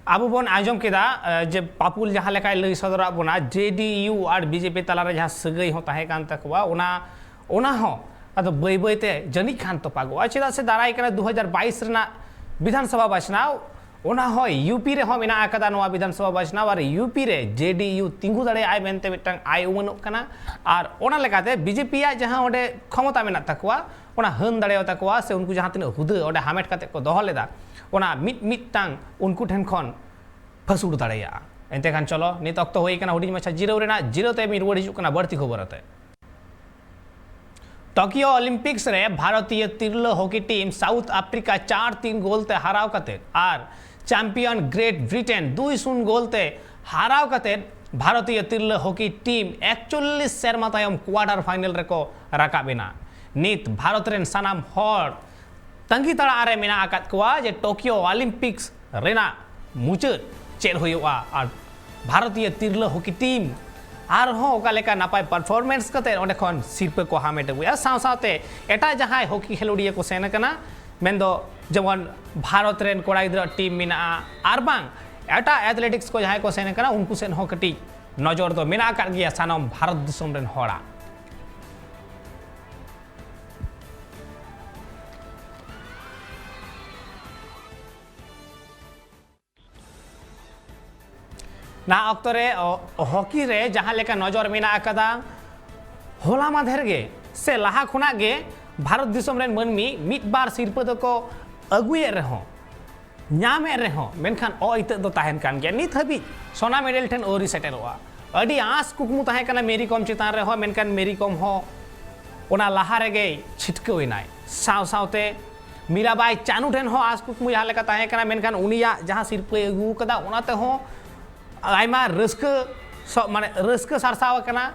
ᱟᱵᱚ ᱵᱚᱱ ᱟᱸᱡᱚᱢ ᱠᱮᱫᱟ, ᱮ, ᱡᱮ ᱯᱟᱯᱩᱞ ᱡᱟᱦᱟᱸ ᱞᱮᱠᱟᱭ ᱞᱟᱹᱭ ᱥᱚᱫᱚᱨᱟᱜ ᱵᱚᱱᱟ, ᱡᱮ ᱰᱤ ᱭᱩ ᱟᱨ ᱵᱤ ᱡᱮ ᱯᱤ ᱛᱟᱞᱟᱨᱮ ᱡᱟᱦᱟᱸ ᱥᱟᱹᱜᱟᱹᱭ ᱦᱚᱸ ᱛᱟᱦᱮᱸ ᱠᱟᱱ ᱛᱟᱠᱚᱣᱟ, ᱚᱱᱟ, ᱚᱱᱟ ᱦᱚᱸ ᱟᱫᱚ ᱵᱟᱹᱭ ᱵᱟᱹᱭ ᱛᱮ ᱡᱟᱹᱱᱤᱡ ᱠᱷᱟᱱ ᱛᱚᱯᱟᱜᱚᱜᱼᱟ᱾ ᱪᱮᱫᱟᱜ ᱥᱮ ᱫᱟᱨᱟᱭ ᱠᱟᱱᱟ ᱫᱩ ᱦᱟᱡᱟᱨ ᱵᱟᱭᱤᱥ ᱨᱮᱱᱟᱜ ᱵᱤᱫᱷᱟᱱ ᱥᱚᱵᱷᱟ ᱵᱟᱪᱷᱱᱟᱣ, ᱚᱱᱟ ᱦᱚᱸ ᱭᱩ ᱯᱤ ᱨᱮᱦᱚᱸ ᱢᱮᱱᱟᱜ ᱟᱠᱟᱫᱟ ᱱᱚᱣᱟ ᱵᱤᱫᱷᱟᱱ ᱥᱚᱵᱷᱟ ᱵᱟᱪᱷᱱᱟᱣ, ᱟᱨ ᱭᱩ ᱯᱤ ᱨᱮ ᱡᱮ ᱰᱤ ᱭᱩ ᱛᱤᱸᱜᱩ ᱫᱟᱲᱮᱭᱟᱜᱼᱟᱭ ᱢᱮᱱᱛᱮ ᱢᱤᱫᱴᱟᱝ ᱟᱭ ᱩᱢᱟᱹᱱᱚᱜ ᱠᱟᱱᱟ᱾ ᱟᱨ ᱚᱱᱟ ᱞᱮᱠᱟᱛᱮ ᱵᱤ ᱡᱮ ᱯᱤ ᱭᱟᱜ ᱡᱟᱦᱟᱸ ᱚᱸᱰᱮ ᱠᱷᱚᱢᱚᱛᱟ ᱢᱮᱱᱟᱜ ᱛᱟᱠᱚᱣᱟ, ᱚᱱᱟ ᱦᱟᱹᱱ ᱫᱟᱲᱮᱭᱟᱛᱟ ᱠᱚᱣᱟ, ᱥᱮ ᱩᱱᱠᱩ ᱡᱟᱦᱟᱸ ᱛᱤᱱᱟᱹᱜ ᱦᱩᱫᱟᱹ ᱚᱸᱰᱮ ᱦᱟᱢᱮᱴ ᱠᱟᱛᱮ ᱠᱚ ᱫᱚᱦᱚ ᱞᱮᱫᱟ, ᱚᱱᱟ ᱢᱤᱫ ᱢᱤᱫᱴᱟᱝ ᱩᱱᱠᱩ ᱴᱷᱮᱱ ᱠᱷᱚᱱ ᱯᱷᱟᱹᱥᱩᱲ ᱫᱟᱲᱮᱭᱟᱜᱼᱟ᱾ ᱮᱱᱛᱮ ᱠᱷᱟᱱ ᱪᱚᱞᱚ, ᱱᱤᱛ ᱚᱠᱛᱚ ᱦᱩᱭ ᱟᱠᱟᱱᱟ ᱦᱩᱰᱤᱧ ᱢᱟᱪᱷᱟ ᱡᱤᱨᱟᱹᱣ ᱨᱮᱱᱟᱜ᱾ ᱡᱤᱨᱟᱹᱣ ᱛᱟᱭᱚᱢ ᱤᱧ ᱨᱩᱣᱟᱹᱲ ᱦᱤᱡᱩᱜ ᱠᱟᱱᱟ ᱵᱟᱹᱲᱛᱤ ᱠᱷᱚᱵᱚᱨ ᱟᱛᱮ᱾ ᱴᱳᱠᱤᱭᱳ ᱚᱞᱤᱢᱯᱤᱠᱥ ᱨᱮ ᱵᱷᱟᱨᱚᱛᱤᱭᱚ ᱛᱤᱨᱞᱟᱹ ᱦᱚᱠᱤ ᱴᱤᱢ ᱥᱟᱣᱩᱛᱷ ᱟᱯᱷᱨᱤᱠᱟ ᱪᱟᱨ ᱛᱤᱱ ᱜᱳᱞ ᱛᱮ ᱦᱟᱨᱟᱣ ᱠᱟᱛᱮ ᱟᱨ ᱪᱟᱢᱯᱤᱭᱚᱱ ᱜᱨᱮᱴ ᱵᱨᱤᱴᱮᱱ ᱫᱩᱭ ᱥᱩᱱ ᱜᱳᱞ ᱛᱮ ᱦᱟᱨᱟᱣ ᱠᱟᱛᱮ ᱵᱷᱟᱨᱚᱛᱤᱭᱚ ᱛᱤᱨᱞᱟᱹ ᱦᱚᱠᱤ ᱴᱤᱢ ᱮᱠᱪᱚᱞᱞᱤᱥ ᱥᱮᱨᱢᱟ ᱛᱟᱭᱚᱢ ᱠᱣᱟᱴᱟᱨ ᱯᱷᱟᱭᱱᱮᱞ ᱨᱮᱠᱚ ᱨᱟᱠᱟᱵ ᱮᱱᱟ᱾ ᱱᱤᱛ ᱵᱷᱟᱨᱚᱛ ᱨᱮᱱ ᱥᱟᱱᱟᱢ ᱦᱚᱲ ᱛᱟᱺᱜᱤ ᱛᱟᱲᱟᱜ ᱨᱮ ᱢᱮᱱᱟᱜ ᱟᱠᱟᱫ ᱠᱚᱣᱟ ᱡᱮ ᱴᱳᱠᱤᱭᱳ ᱚᱞᱤᱢᱯᱤᱠᱥ ᱨᱮᱱᱟᱜ ᱢᱩᱪᱟᱹᱫ ᱪᱮᱫ ᱦᱩᱭᱩᱜᱼᱟ ᱟᱨ ᱵᱷᱟᱨᱚᱛᱤᱭᱚ ᱛᱤᱨᱞᱟᱹ ᱦᱚᱠᱤ ᱴᱤᱢ ᱟᱨᱦᱚᱸ ᱚᱠᱟ ᱞᱮᱠᱟ ᱱᱟᱯᱟᱭ ᱯᱟᱨᱯᱷᱚᱨᱢᱮᱱᱥ ᱠᱟᱛᱮ ᱚᱸᱰᱮ ᱠᱷᱚᱱ ᱥᱤᱨᱯᱟᱹ ᱠᱚ ᱦᱟᱢᱮᱴ ᱟᱹᱜᱩᱭᱟ᱾ ᱥᱟᱶ ᱥᱟᱶᱛᱮ ᱮᱴᱟᱜ ᱡᱟᱦᱟᱸᱭ ᱦᱚᱠᱤ ᱠᱷᱮᱞᱳᱰᱤᱭᱟᱹ ᱠᱚ ᱥᱮᱱ ᱟᱠᱟᱱᱟ, ᱢᱮᱱᱫᱚ ᱡᱮᱢᱚᱱ ᱵᱷᱟᱨᱚᱛ ᱨᱮᱱ ᱠᱚᱲᱟ ᱜᱤᱫᱽᱨᱟᱹ ᱴᱤᱢ ᱢᱮᱱᱟᱜᱼᱟ, ᱟᱨ ᱵᱟᱝ ᱮᱴᱟᱜ ᱮᱛᱷᱞᱮᱴᱤᱠᱥ ᱠᱚ ᱡᱟᱦᱟᱸᱭ ᱠᱚ ᱥᱮᱱ ᱟᱠᱟᱱᱟ, ᱩᱱᱠᱩ ᱥᱮᱫ ᱦᱚᱸ ᱠᱟᱹᱴᱤᱡ ᱱᱚᱡᱚᱨ ᱫᱚ ᱢᱮᱱᱟᱜ ᱟᱠᱟᱫ ᱜᱮᱭᱟ ᱥᱟᱱᱟᱢ ᱵᱷᱟᱨᱚᱛ ᱫᱤᱥᱚᱢ ᱨᱮᱱ ᱦᱚᱲᱟᱜ᱾ ᱱᱟᱦᱟᱜ ᱚᱠᱛᱚ ᱨᱮ, ᱚ, ᱦᱚᱠᱤ ᱨᱮ ᱡᱟᱦᱟᱸ ᱞᱮᱠᱟ ᱱᱚᱡᱚᱨ ᱢᱮᱱᱟᱜ ᱟᱠᱟᱫᱟ, ᱦᱚᱞᱟ ᱢᱟᱫᱷᱮᱨ ᱜᱮ ᱥᱮ ᱞᱟᱦᱟ ᱠᱷᱚᱱᱟᱜ ᱜᱮ ᱵᱷᱟᱨᱚᱛ ᱫᱤᱥᱚᱢ ᱨᱮᱱ ᱢᱟᱹᱱᱢᱤ ᱢᱤᱫ ᱵᱟᱨ ᱥᱤᱨᱯᱟᱹ ᱫᱚᱠᱚ ᱟᱹᱜᱩᱭᱮᱫ ᱨᱮᱦᱚᱸ, ᱧᱟᱢᱮᱫ ᱨᱮᱦᱚᱸ, ᱢᱮᱱᱠᱷᱟᱱ ᱚ ᱤᱛᱟᱹᱫ ᱫᱚ ᱛᱟᱦᱮᱱ ᱠᱟᱱ ᱜᱮᱭᱟ᱾ ᱱᱤᱛ ᱦᱟᱹᱵᱤᱡ ᱥᱚᱱᱟ ᱢᱮᱰᱮᱞ ᱴᱷᱮᱱ ᱟᱹᱣᱨᱤ ᱥᱮᱴᱮᱨᱚᱜᱼᱟ᱾ ᱟᱹᱰᱤ ᱟᱸᱥ ᱠᱩᱠᱢᱩ ᱛᱟᱦᱮᱸ ᱠᱟᱱᱟ ᱢᱮᱨᱤ ᱠᱚᱢ ᱪᱮᱛᱟᱱ ᱨᱮᱦᱚᱸ, ᱢᱮᱱᱠᱷᱟᱱ ᱢᱮᱨᱤ ᱠᱚᱢ ᱦᱚᱸ ᱚᱱᱟ ᱞᱟᱦᱟ ᱨᱮᱜᱮᱭ ᱪᱷᱤᱴᱠᱟᱹᱣ ᱮᱱᱟᱭ᱾ ᱥᱟᱶ ᱥᱟᱶᱛᱮ ᱢᱤᱨᱟᱵᱟᱭ ᱪᱟᱱᱩ ᱴᱷᱮᱱ ᱦᱚᱸ ᱟᱸᱥ ᱠᱩᱠᱢᱩ ᱡᱟᱦᱟᱸ ᱞᱮᱠᱟ ᱛᱟᱦᱮᱸ ᱠᱟᱱᱟ, ᱢᱮᱱᱠᱷᱟᱱ ᱩᱱᱤᱭᱟᱜ ᱡᱟᱦᱟᱸ ᱥᱤᱨᱯᱟᱹᱭ ᱟᱹᱜᱩ ᱟᱠᱟᱫᱟ, ᱚᱱᱟ ᱛᱮᱦᱚᱸ ᱟᱭᱢᱟ ᱨᱟᱹᱥᱠᱟᱹ ᱥᱚ-, ᱢᱟᱱᱮ ᱨᱟᱹᱥᱠᱟᱹ ᱥᱟᱨᱥᱟᱣ ᱟᱠᱟᱱᱟ᱾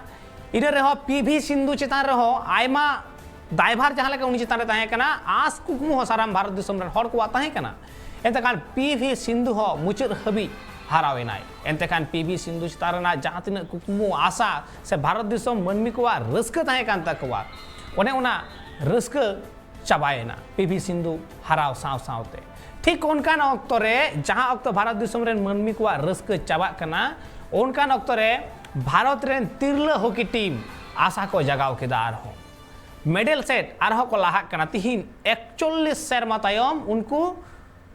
ᱤᱱᱟᱹ ᱨᱮᱦᱚᱸ ᱯᱤ ᱵᱷᱤ ᱥᱤᱱᱫᱷᱩ ᱪᱮᱛᱟᱱ ᱨᱮᱦᱚᱸ ᱟᱭᱢᱟ ᱫᱟᱭᱵᱷᱟᱨ ᱡᱟᱦᱟᱸ ᱞᱮᱠᱟ ᱩᱱᱤ ᱪᱮᱛᱟᱱ ᱨᱮ ᱛᱟᱦᱮᱸ ᱠᱟᱱᱟ, ᱟᱸᱥ ᱠᱩᱠᱢᱩ ᱦᱚᱸ ᱥᱟᱱᱟᱢ ᱵᱷᱟᱨᱚᱛ ᱫᱤᱥᱚᱢ ᱨᱮᱱ ᱦᱚᱲ ᱠᱚᱣᱟᱜ ᱛᱟᱦᱮᱸ ᱠᱟᱱᱟ᱾ ᱮᱱᱛᱮ ᱠᱷᱟᱱ ᱯᱤ ᱵᱷᱤ ᱥᱤᱱᱫᱷᱩ ᱦᱚᱸ ᱢᱩᱪᱟᱹᱫ ᱦᱟᱹᱵᱤᱡ ᱦᱟᱨᱟᱣ ᱮᱱᱟᱭ᱾ ᱮᱱᱛᱮ ᱠᱷᱟᱱ ᱯᱤ ᱵᱷᱤ ᱥᱤᱱᱫᱷᱩ ᱪᱮᱛᱟᱱ ᱨᱮᱱᱟᱜ ᱡᱟᱦᱟᱸ ᱛᱤᱱᱟᱹᱜ ᱠᱩᱠᱢᱩ, ᱟᱥᱟ ᱥᱮ ᱵᱷᱟᱨᱚᱛ ᱫᱤᱥᱚᱢ ᱢᱟᱹᱱᱢᱤ ᱠᱚᱣᱟᱜ ᱨᱟᱹᱥᱠᱟᱹ ᱛᱟᱦᱮᱸ ᱠᱟᱱ ᱛᱟᱠᱚᱣᱟ, ᱚᱱᱮ ᱚᱱᱟ ᱨᱟᱹᱥᱠᱟᱹ ᱪᱟᱵᱟᱭᱮᱱᱟ ᱯᱤ ᱵᱷᱤ ᱥᱤᱱᱫᱷᱩ ᱦᱟᱨᱟᱣ ᱥᱟᱶ ᱥᱟᱶᱛᱮ᱾ ᱴᱷᱤᱠ ᱚᱱᱠᱟᱱ ᱚᱠᱛᱚ ᱨᱮ, ᱡᱟᱦᱟᱸ ᱚᱠᱛᱚ ᱵᱷᱟᱨᱚᱛ ᱫᱤᱥᱚᱢ ᱨᱮᱱ ᱢᱟᱹᱱᱢᱤ ᱠᱚᱣᱟᱜ ᱨᱟᱹᱥᱠᱟᱹ ᱪᱟᱵᱟᱜ ᱠᱟᱱᱟ, ᱚᱱᱠᱟᱱ ᱚᱠᱛᱚ ᱨᱮ ᱵᱷᱟᱨᱚᱛ ᱨᱮᱱ ᱛᱤᱨᱞᱟᱹ ᱦᱚᱠᱤ ᱴᱤᱢ ᱟᱥᱟ ᱠᱚ ᱡᱟᱜᱟᱣ ᱠᱮᱫᱟ ᱟᱨᱦᱚᱸ᱾ ᱢᱮᱰᱮᱞ ᱥᱮᱫ ᱟᱨᱦᱚᱸ ᱠᱚ ᱞᱟᱦᱟᱜ ᱠᱟᱱᱟ᱾ ᱛᱤᱦᱤᱧ ᱮᱠᱪᱚᱞᱞᱤᱥ ᱥᱮᱨᱢᱟ ᱛᱟᱭᱚᱢ ᱩᱱᱠᱩ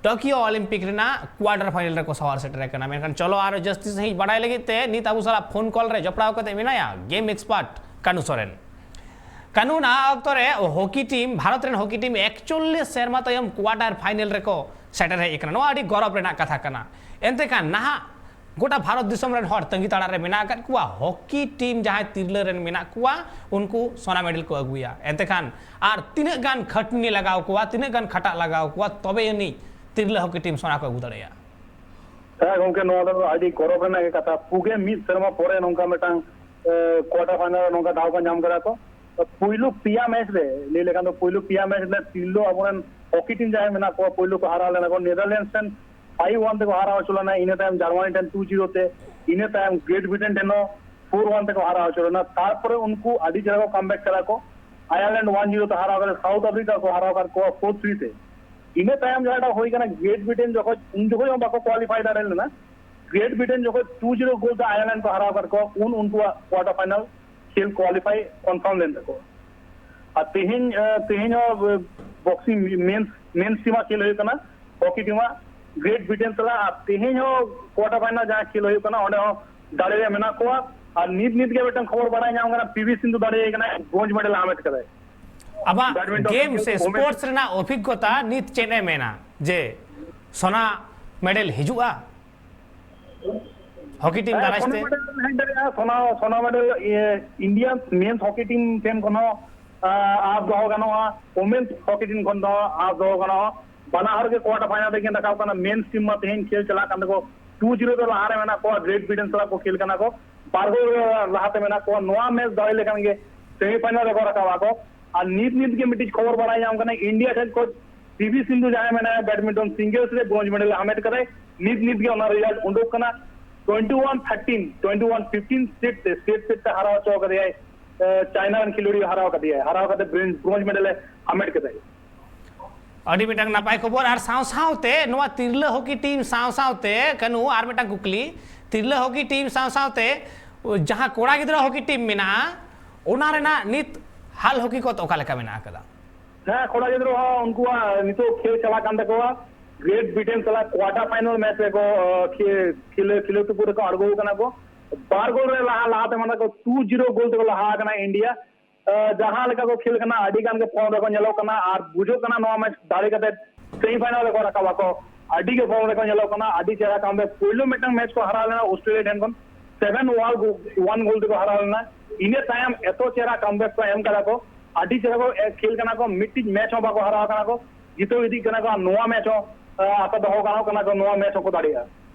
ᱴᱳᱠᱤᱭᱳ ᱚᱞᱤᱢᱯᱤᱠ ᱨᱮᱱᱟᱜ ᱠᱣᱟᱴᱟᱨ ᱯᱷᱟᱭᱱᱮᱞ ᱨᱮᱠᱚ ᱥᱟᱶᱟᱨ ᱥᱮᱴᱮᱨ ᱟᱠᱟᱱᱟ᱾ ᱢᱮᱱᱠᱷᱟᱱ ᱪᱚᱞᱚ ᱟᱨᱚ ᱡᱟᱹᱥᱛᱤ ᱥᱟᱺᱦᱤᱡ ᱵᱟᱰᱟᱭ ᱞᱟᱹᱜᱤᱫ ᱛᱮ ᱱᱤᱛ ᱟᱵᱚ ᱥᱟᱞᱟᱜ ᱯᱷᱳᱱ ᱠᱚᱞ ᱨᱮ ᱡᱚᱯᱲᱟᱣ ᱠᱟᱛᱮ ᱢᱮᱱᱟᱭᱟ ᱜᱮᱢ ᱮᱠᱥᱯᱟᱨᱴ ᱠᱟᱱᱩ ᱥᱚᱨᱮᱱ᱾ ᱠᱟᱱᱩ, ᱱᱟᱦᱟᱜ ᱚᱠᱛᱚ ᱨᱮ ᱦᱚᱠᱤ ᱴᱤᱢ, ᱵᱷᱟᱨᱚᱛ ᱨᱮᱱ ᱦᱚᱠᱤ ᱴᱤᱢ ᱮᱠᱪᱚᱞᱞᱤᱥ ᱥᱮᱨᱢᱟ ᱛᱟᱭᱚᱢ ᱠᱣᱟᱴᱟᱨ ᱯᱷᱟᱭᱱᱮᱞ ᱨᱮᱠᱚ ᱥᱮᱴᱮᱨ ᱦᱮᱡ ᱟᱠᱟᱱᱟ᱾ ᱱᱚᱣᱟ ᱟᱹᱰᱤ ᱜᱚᱨᱚᱵᱽ ᱨᱮᱱᱟᱜ ᱠᱟᱛᱷᱟ ᱠᱟᱱᱟ᱾ ᱮᱱᱛᱮ ᱠᱷᱟᱱ ᱱᱟᱦᱟᱜ ᱜᱚᱴᱟ ᱵᱷᱟᱨᱚᱛ ᱫᱤᱥᱚᱢ ᱨᱮᱱ ᱦᱚᱲ ᱛᱟᱺᱜᱤ ᱛᱟᱲᱟᱜ ᱨᱮ ᱢᱮᱱᱟᱜ ᱟᱠᱟᱫ ᱠᱚᱣᱟ, ᱦᱚᱠᱤ ᱴᱤᱢ ᱡᱟᱦᱟᱸᱭ ᱛᱤᱨᱞᱟᱹ ᱨᱮᱱ ᱢᱮᱱᱟᱜ ᱠᱚᱣᱟ, ᱩᱱᱠᱩ ᱥᱚᱱᱟ ᱢᱮᱰᱮᱞ ᱠᱚ ᱟᱹᱜᱩᱭᱟ᱾ ᱮᱱᱛᱮ ᱠᱷᱟᱱ ᱟᱨ ᱛᱤᱱᱟᱹᱜ ᱜᱟᱱ ᱠᱷᱟᱹᱴᱱᱤ ᱞᱟᱜᱟᱣ ᱠᱚᱣᱟ, ᱛᱤᱱᱟᱹᱜ ᱜᱟᱱ ᱠᱷᱟᱴᱟᱜ ᱞᱟᱜᱟᱣ ᱠᱚᱣᱟ, ᱛᱚᱵᱮ ᱟᱹᱱᱤᱡ ᱛᱤᱨᱞᱟᱹ ᱦᱚᱠᱤ ᱴᱤᱢ ᱥᱚᱱᱟ ᱠᱚ ᱟᱹᱜᱩ ᱫᱟᱲᱮᱭᱟᱜᱼᱟ᱾ ᱦᱮᱸ ᱜᱚᱝᱠᱮ, ᱱᱚᱣᱟ ᱫᱚ ᱟᱹᱰᱤ ᱜᱚᱨᱚᱵᱽ ᱨᱮᱱᱟᱜ ᱜᱮ ᱠᱟᱛᱷᱟ᱾ ᱯᱩᱜᱮ ᱢᱤᱫ ᱥᱮᱨᱢᱟ ᱯᱚᱨᱮ ᱱᱚᱝᱠᱟ ᱢᱤᱫᱴᱟᱝ, ᱮ, ᱠᱣᱟᱴᱟᱨ ᱯᱷᱟᱭᱱᱟᱞ ᱨᱮ ᱱᱚᱝᱠᱟ ᱫᱟᱣ ᱠᱚ ᱧᱟᱢ ᱠᱟᱫᱟ ᱠᱚ᱾ ᱯᱩᱭᱞᱩ ᱯᱮᱭᱟ ᱢᱮᱪ ᱨᱮ, ᱞᱟᱹᱭ ᱞᱮᱠᱷᱟᱱ ᱫᱚ ᱯᱩᱭᱞᱩ ᱯᱮᱭᱟ ᱢᱮᱪ ᱨᱮ ᱛᱤᱨᱞᱟᱹ ᱟᱵᱚᱨᱮᱱ ᱦᱚᱠᱤ ᱴᱤᱢ ᱡᱟᱦᱟᱸᱭ ᱢᱮᱱᱟᱜ ᱠᱚᱣᱟ, ᱯᱩᱭᱞᱩ ᱠᱚ ᱦᱟᱨᱟᱣ ᱞᱮᱱᱟ ᱠᱚ ᱱᱮᱫᱟᱨᱞᱮᱱᱰᱥ ᱴᱷᱮᱱ ᱯᱷᱟᱭᱤᱵᱷ ᱚᱣᱟᱱ ᱛᱮᱠᱚ ᱦᱟᱨᱟᱣ ᱦᱚᱪᱚ ᱞᱮᱱᱟ, ᱤᱱᱟᱹ ᱛᱟᱭᱚᱢ ᱡᱟᱨᱢᱟᱱᱤ ᱴᱷᱮᱱ ᱴᱩ ᱡᱤᱨᱳ ᱛᱮ, ᱤᱱᱟᱹ ᱛᱟᱭᱚᱢ ᱜᱨᱮᱴ ᱵᱨᱤᱴᱮᱱ ᱴᱷᱮᱱ ᱦᱚᱸ ᱯᱷᱳᱨ ᱚᱣᱟᱱ ᱛᱮᱠᱚ ᱦᱟᱨᱟᱣ ᱦᱚᱪᱚ ᱞᱮᱱᱟ᱾ ᱛᱟᱨᱯᱚᱨᱮ ᱩᱱᱠᱩ ᱟᱹᱰᱤ ᱡᱟᱭᱜᱟ ᱠᱚ ᱠᱟᱢᱵᱮᱠ ᱠᱮᱫᱟ ᱠᱚ, ᱟᱭᱟᱨᱞᱮᱱᱰ ᱚᱣᱟᱱ ᱡᱤᱨᱳ ᱛᱮ ᱦᱟᱨᱟᱣ ᱠᱟᱛᱮ ᱥᱟᱣᱩᱛᱷ ᱟᱯᱷᱨᱤᱠᱟ ᱠᱚ ᱦᱟᱨᱟᱣ ᱠᱟᱫ ᱠᱚᱣᱟ ᱯᱷᱳᱨ ᱛᱷᱨᱤ ᱛᱮ᱾ ᱤᱱᱟᱹ ᱛᱟᱭᱚᱢ ᱡᱟᱦᱟᱸᱴᱟᱜ ᱦᱩᱭ ᱠᱟᱱᱟ ᱜᱨᱮᱴ ᱵᱨᱤᱴᱮᱱ ᱡᱚᱠᱷᱚᱡ, ᱩᱱ ᱡᱚᱠᱷᱚᱡ ᱦᱚᱸ ᱵᱟᱠᱚ ᱠᱳᱣᱟᱞᱤᱯᱷᱟᱭ ᱫᱟᱲᱮ ᱞᱮᱱᱟ᱾ ᱜᱨᱮᱴ ᱵᱨᱤᱴᱮᱱ ᱡᱚᱠᱷᱚᱡ ᱴᱩ ᱡᱤᱨᱳ ᱜᱳᱞ ᱛᱮ ᱟᱭᱟᱨᱞᱮᱱᱰ ᱠᱚ ᱦᱟᱨᱟᱣ ᱠᱟᱫ ᱠᱚᱣᱟ, ᱩᱱ ᱩᱱᱠᱩᱣᱟᱜ ᱠᱣᱟᱴᱟᱨ ᱯᱷᱟᱭᱱᱟᱞ ᱠᱷᱮᱞ ᱠᱳᱣᱟᱞᱤᱯᱷᱟᱭ ᱠᱚᱱᱯᱷᱟᱨᱢ ᱞᱮᱱ ᱛᱟᱠᱚᱣᱟ᱾ ᱟᱨ ᱛᱮᱦᱮᱧ, ᱮ, ᱛᱮᱦᱮᱧ ᱦᱚᱸ, ᱮ, ᱵᱚᱠᱥᱤᱝ ᱢᱮᱱᱥ, ᱢᱮᱱᱥ ᱴᱤᱢᱟᱜ ᱠᱷᱮᱞ ᱦᱩᱭᱩᱜ ᱠᱟᱱᱟ ᱦᱚᱠᱤ ᱴᱤᱢᱟᱜ ᱜᱨᱮᱴ ᱵᱨᱤᱴᱮᱱ ᱥᱟᱞᱟᱜ᱾ ᱟᱨ ᱛᱮᱦᱮᱧ ᱦᱚᱸ ᱠᱣᱟᱴᱟᱨ ᱯᱷᱟᱭᱱᱟᱞ ᱡᱟᱦᱟᱸ ᱠᱷᱮᱞ ᱦᱩᱭᱩᱜ ᱠᱟᱱᱟ, ᱚᱸᱰᱮ ᱦᱚᱸ ᱫᱟᱲᱮ ᱨᱮ ᱢᱮᱱᱟᱜ ᱠᱚᱣᱟ᱾ ᱟᱨ ᱱᱤᱛ ᱱᱤᱛ ᱜᱮ ᱢᱤᱫᱴᱟᱝ ᱠᱷᱚᱵᱚᱨ ᱵᱟᱲᱟᱭ ᱧᱟᱢ ᱠᱟᱱᱟ, ᱯᱤ ᱵᱷᱤ ᱥᱤᱱᱫᱷᱩ ᱫᱟᱲᱮᱭᱟᱭ ᱠᱟᱱᱟ, ᱵᱨᱳᱧᱡᱽ ᱢᱮᱰᱮᱞ ᱦᱟᱢᱮᱴ ᱠᱟᱫᱟᱭ᱾ ᱟᱢᱟᱜ ᱵᱮᱰᱢᱤᱱᱴᱚᱱ ᱜᱮᱢ ᱥᱮ ᱠᱷᱮᱞ ᱠᱚ ᱥᱯᱳᱨᱴᱥ ᱨᱮᱱᱟᱜ ᱚᱵᱷᱤᱜᱽᱜᱚᱛᱟ ᱱᱤᱛ ᱪᱮᱫ ᱮ ᱢᱮᱱᱟ ᱡᱮ ᱥᱚᱱᱟ ᱢᱮᱰᱮᱞ ᱦᱤᱡᱩᱜᱼᱟ ᱦᱚᱠᱤ ᱴᱤᱢ ᱦᱮᱸ, ᱫᱟᱨᱟᱭ ᱥᱚᱱᱟ ᱛᱮ? ᱢᱮᱰᱮᱞ ᱦᱮᱡ ᱫᱟᱲᱮᱭᱟᱜᱼᱟ᱾ ᱥᱚᱱᱟ, ᱥᱚᱱᱟ ᱢᱮᱰᱮᱞ, ᱤᱭᱟᱹ, ᱤᱱᱰᱤᱭᱟᱱ ᱢᱮᱱᱥ ᱦᱚᱠᱤ ᱴᱤᱢ ᱴᱷᱮᱱ ᱠᱷᱚᱱ ᱦᱚᱸ, ᱟᱸ, ᱟᱥ ᱫᱚᱦᱚ ᱜᱟᱱᱚᱜᱼᱟ, ᱳᱢᱮᱱᱥ ᱦᱚᱠᱤ ᱴᱤᱢ ᱠᱷᱚᱱ ᱫᱚ ᱟᱥ ᱫᱚᱦᱚ ᱜᱟᱱᱚᱜᱼᱟ᱾ ᱵᱟᱱᱟ ᱦᱚᱲ ᱜᱮ ᱠᱣᱟᱴᱟᱨ ᱯᱷᱟᱭᱱᱟᱞ ᱨᱮᱠᱤᱱ ᱨᱟᱠᱟᱵ ᱠᱟᱱᱟ᱾ ᱢᱮᱱᱥ ᱴᱤᱢ ᱢᱟ ᱛᱮᱦᱮᱧ ᱠᱷᱮᱞ ᱪᱟᱞᱟᱜ ᱠᱟᱱ ᱛᱟᱠᱚ, ᱴᱩ ᱡᱤᱨᱳ ᱫᱚ ᱞᱟᱦᱟ ᱨᱮ ᱢᱮᱱᱟᱜ ᱠᱚᱣᱟ, ᱜᱨᱮᱴ ᱵᱨᱤᱴᱮᱱ ᱥᱟᱞᱟᱜ ᱠᱚ ᱠᱷᱮᱞ ᱠᱟᱱᱟ ᱠᱚ, ᱵᱟᱨ ᱜᱳᱞ ᱞᱟᱦᱟᱛᱮ ᱢᱮᱱᱟᱜ ᱠᱚᱣᱟ᱾ ᱱᱚᱣᱟ ᱢᱮᱪ ᱫᱟᱲᱮ ᱞᱮᱠᱷᱟᱱ ᱜᱮ ᱥᱮᱢᱤ ᱯᱷᱟᱭᱱᱟᱞ ᱨᱮᱠᱚ ᱨᱟᱠᱟᱵ ᱟᱠᱚ᱾ ᱟᱨ ᱱᱤᱛ ᱱᱤᱛ ᱜᱮ ᱢᱤᱫᱴᱤᱡ ᱠᱷᱚᱵᱚᱨ ᱵᱟᱲᱟᱭ ᱧᱟᱢ ᱠᱟᱱᱟ, ᱤᱱᱰᱤᱭᱟ ᱴᱷᱮᱱ ᱠᱷᱚᱱ ᱯᱤ ᱵᱷᱤ ᱥᱤᱱᱫᱷᱩ ᱡᱟᱦᱟᱸᱭ ᱢᱮᱱᱟᱭᱟ, ᱵᱮᱰᱢᱤᱱᱴᱚᱱ ᱥᱤᱝᱜᱮᱞᱥ ᱨᱮ ᱵᱨᱳᱧᱡᱽ ᱢᱮᱰᱮᱞ ᱮ ᱦᱟᱢᱮᱴ ᱠᱟᱫᱟᱭ᱾ ᱱᱤᱛ ᱱᱤᱛ ᱜᱮ ᱚᱱᱟ ᱨᱮᱡᱟᱞᱴ ᱩᱰᱩᱠ ᱠᱟᱱᱟ᱾ Twenty one thirteen, twenty one fifteen set ᱛᱮ, ᱥᱮᱴ ᱥᱮᱴ ᱛᱮ ᱦᱟᱨᱟᱣ ᱦᱚᱪᱚ ᱠᱟᱫᱮᱭᱟᱭ, ᱮ, ᱪᱟᱭᱱᱟ ᱨᱮᱱ ᱠᱷᱮᱞᱳᱰᱤᱭᱟᱹ ᱦᱟᱨᱟᱣ ᱠᱟᱫᱮᱭᱟᱭ, ᱦᱟᱨᱟᱣ ᱠᱟᱛᱮ ᱵᱨᱳᱧᱡᱽ, ᱵᱨᱳᱧᱡᱽ ᱢᱮᱰᱮᱞ ᱮ ᱦᱟᱢᱮᱴ ᱠᱮᱫᱟᱭ᱾ ᱟᱹᱰᱤ ᱢᱤᱫᱴᱟᱝ ᱱᱟᱯᱟᱭ ᱠᱷᱚᱵᱚᱨ᱾ ᱟᱨ ᱥᱟᱶ ᱥᱟᱶᱛᱮ ᱱᱚᱣᱟ ᱛᱤᱨᱞᱟᱹ ᱦᱚᱠᱤ ᱴᱤᱢ ᱥᱟᱶ ᱥᱟᱶᱛᱮ, ᱠᱟᱹᱱᱩ, ᱟᱨ ᱢᱤᱫᱴᱟᱝ ᱠᱩᱠᱞᱤ, ᱛᱤᱨᱞᱟᱹ ᱦᱚᱠᱤ ᱴᱤᱢ ᱥᱟᱶ ᱥᱟᱶᱛᱮ ᱡᱟᱦᱟᱸ ᱠᱚᱲᱟ ᱜᱤᱫᱽᱨᱟᱹ ᱦᱚᱠᱤ ᱴᱤᱢ ᱢᱮᱱᱟᱜᱼᱟ, ᱚᱱᱟ ᱨᱮᱱᱟᱜ ᱱᱤᱛ ᱦᱟᱞ ᱦᱚᱠᱤ ᱠᱚ ᱚᱠᱟ ᱞᱮᱠᱟ ᱢᱮᱱᱟᱜ ᱟᱠᱟᱫᱟ? ᱦᱮᱸ, ᱠᱚᱲᱟ ᱜᱤᱫᱽᱨᱟᱹ ᱦᱚᱸ ᱩᱱᱠᱩᱣᱟᱜ ᱱᱤᱛᱚᱜ ᱠᱷᱮᱞ ᱪᱟᱞᱟᱜ ᱠᱟᱱ ᱛᱟᱠᱚᱣᱟ᱾ ᱜᱨᱮᱴ ᱵᱨᱤᱴᱮᱱ ᱥᱟᱞᱟᱜ ᱠᱚᱣᱟᱴᱟᱨ ᱯᱷᱟᱭᱱᱟᱞ ᱢᱮᱪ ᱨᱮᱠᱚ, ᱟᱸ, ᱠᱷᱮ-, ᱠᱷᱮᱞᱳ-, ᱠᱷᱮᱞᱳ ᱛᱩᱯᱩ ᱨᱮᱠᱚ ᱟᱬᱜᱚ ᱟᱠᱟᱱᱟ ᱠᱚ᱾ ᱵᱟᱨ ᱜᱳᱞ ᱨᱮ ᱞᱟᱦᱟ, ᱞᱟᱦᱟᱛᱮ ᱢᱟᱱᱮ ᱠᱚ ᱴᱩ ᱡᱤᱨᱳ ᱜᱳᱞ ᱛᱮᱠᱚ ᱞᱟᱦᱟ ᱟᱠᱟᱱᱟ ᱤᱱᱰᱤᱭᱟ᱾ ᱟᱸ, ᱡᱟᱦᱟᱸ ᱞᱮᱠᱟ ᱠᱚ ᱠᱷᱮᱞ ᱠᱟᱱᱟ, ᱟᱹᱰᱤ ᱜᱟᱱ ᱜᱮ ᱯᱷᱚᱨᱢ ᱨᱮᱠᱚ ᱧᱮᱞᱚᱜ ᱠᱟᱱᱟ ᱟᱨ ᱵᱩᱡᱷᱟᱹᱜ ᱠᱟᱱᱟ ᱱᱚᱣᱟ ᱢᱮᱪ ᱫᱟᱲᱮ ᱠᱟᱛᱮ ᱥᱮᱢᱤ ᱯᱷᱟᱭᱱᱟᱞ ᱨᱮᱠᱚ ᱨᱟᱠᱟᱵ ᱟᱠᱚ᱾ ᱟᱹᱰᱤ ᱜᱮ ᱯᱷᱚᱨᱢ ᱨᱮᱠᱚ ᱧᱮᱞᱚᱜ ᱠᱟᱱᱟ, ᱟᱹᱰᱤ ᱪᱮᱦᱨᱟ ᱠᱟᱢᱵᱮᱠ᱾ ᱯᱳᱭᱞᱳ ᱢᱤᱫᱴᱟᱝ ᱢᱮᱪ ᱠᱚ ᱦᱟᱨᱟᱣ ᱞᱮᱱᱟ ᱚᱥᱴᱨᱮᱞᱤᱭᱟ ᱴᱷᱮᱱ ᱠᱷᱚᱱ, ᱥᱮᱵᱷᱮᱱ ᱚᱣᱟᱱ ᱜᱳ-, ᱚᱣᱟᱱ ᱜᱳᱞ ᱛᱮᱠᱚ ᱦᱟᱨᱟᱣ ᱞᱮᱱᱟ᱾ ᱤᱱᱟᱹ ᱛᱟᱭᱚᱢ ᱮᱛᱚ ᱪᱮᱦᱨᱟ ᱠᱟᱢᱵᱮᱠ ᱠᱚ ᱮᱢ ᱠᱟᱫᱟ ᱠᱚ, ᱟᱹᱰᱤ ᱪᱮᱦᱨᱟ ᱠᱚ ᱮ-, ᱠᱷᱮᱞ ᱠᱟᱱᱟ ᱠᱚ, ᱢᱤᱫᱴᱤᱡ ᱢᱮᱪ ᱦᱚᱸ ᱵᱟᱠᱚ ᱦᱟᱨᱟᱣ ᱠᱟᱱᱟ ᱠᱚ, ᱡᱤᱛᱟᱹᱣ ᱤᱫᱤᱜ ᱠᱟᱱᱟ ᱠᱚ᱾ ᱟᱨ ᱱᱚᱣᱟ ᱢᱮᱪ ᱦᱚᱸ, ᱟᱸ, ᱟᱥᱟ ᱫᱚᱦᱚ ᱜᱟᱱᱚᱜ ᱠᱟᱱᱟ ᱠᱚ, ᱱᱚᱣᱟ ᱢᱮᱪ ᱦᱚᱸᱠᱚ ᱫᱟᱲᱮᱭᱟᱜᱼᱟ᱾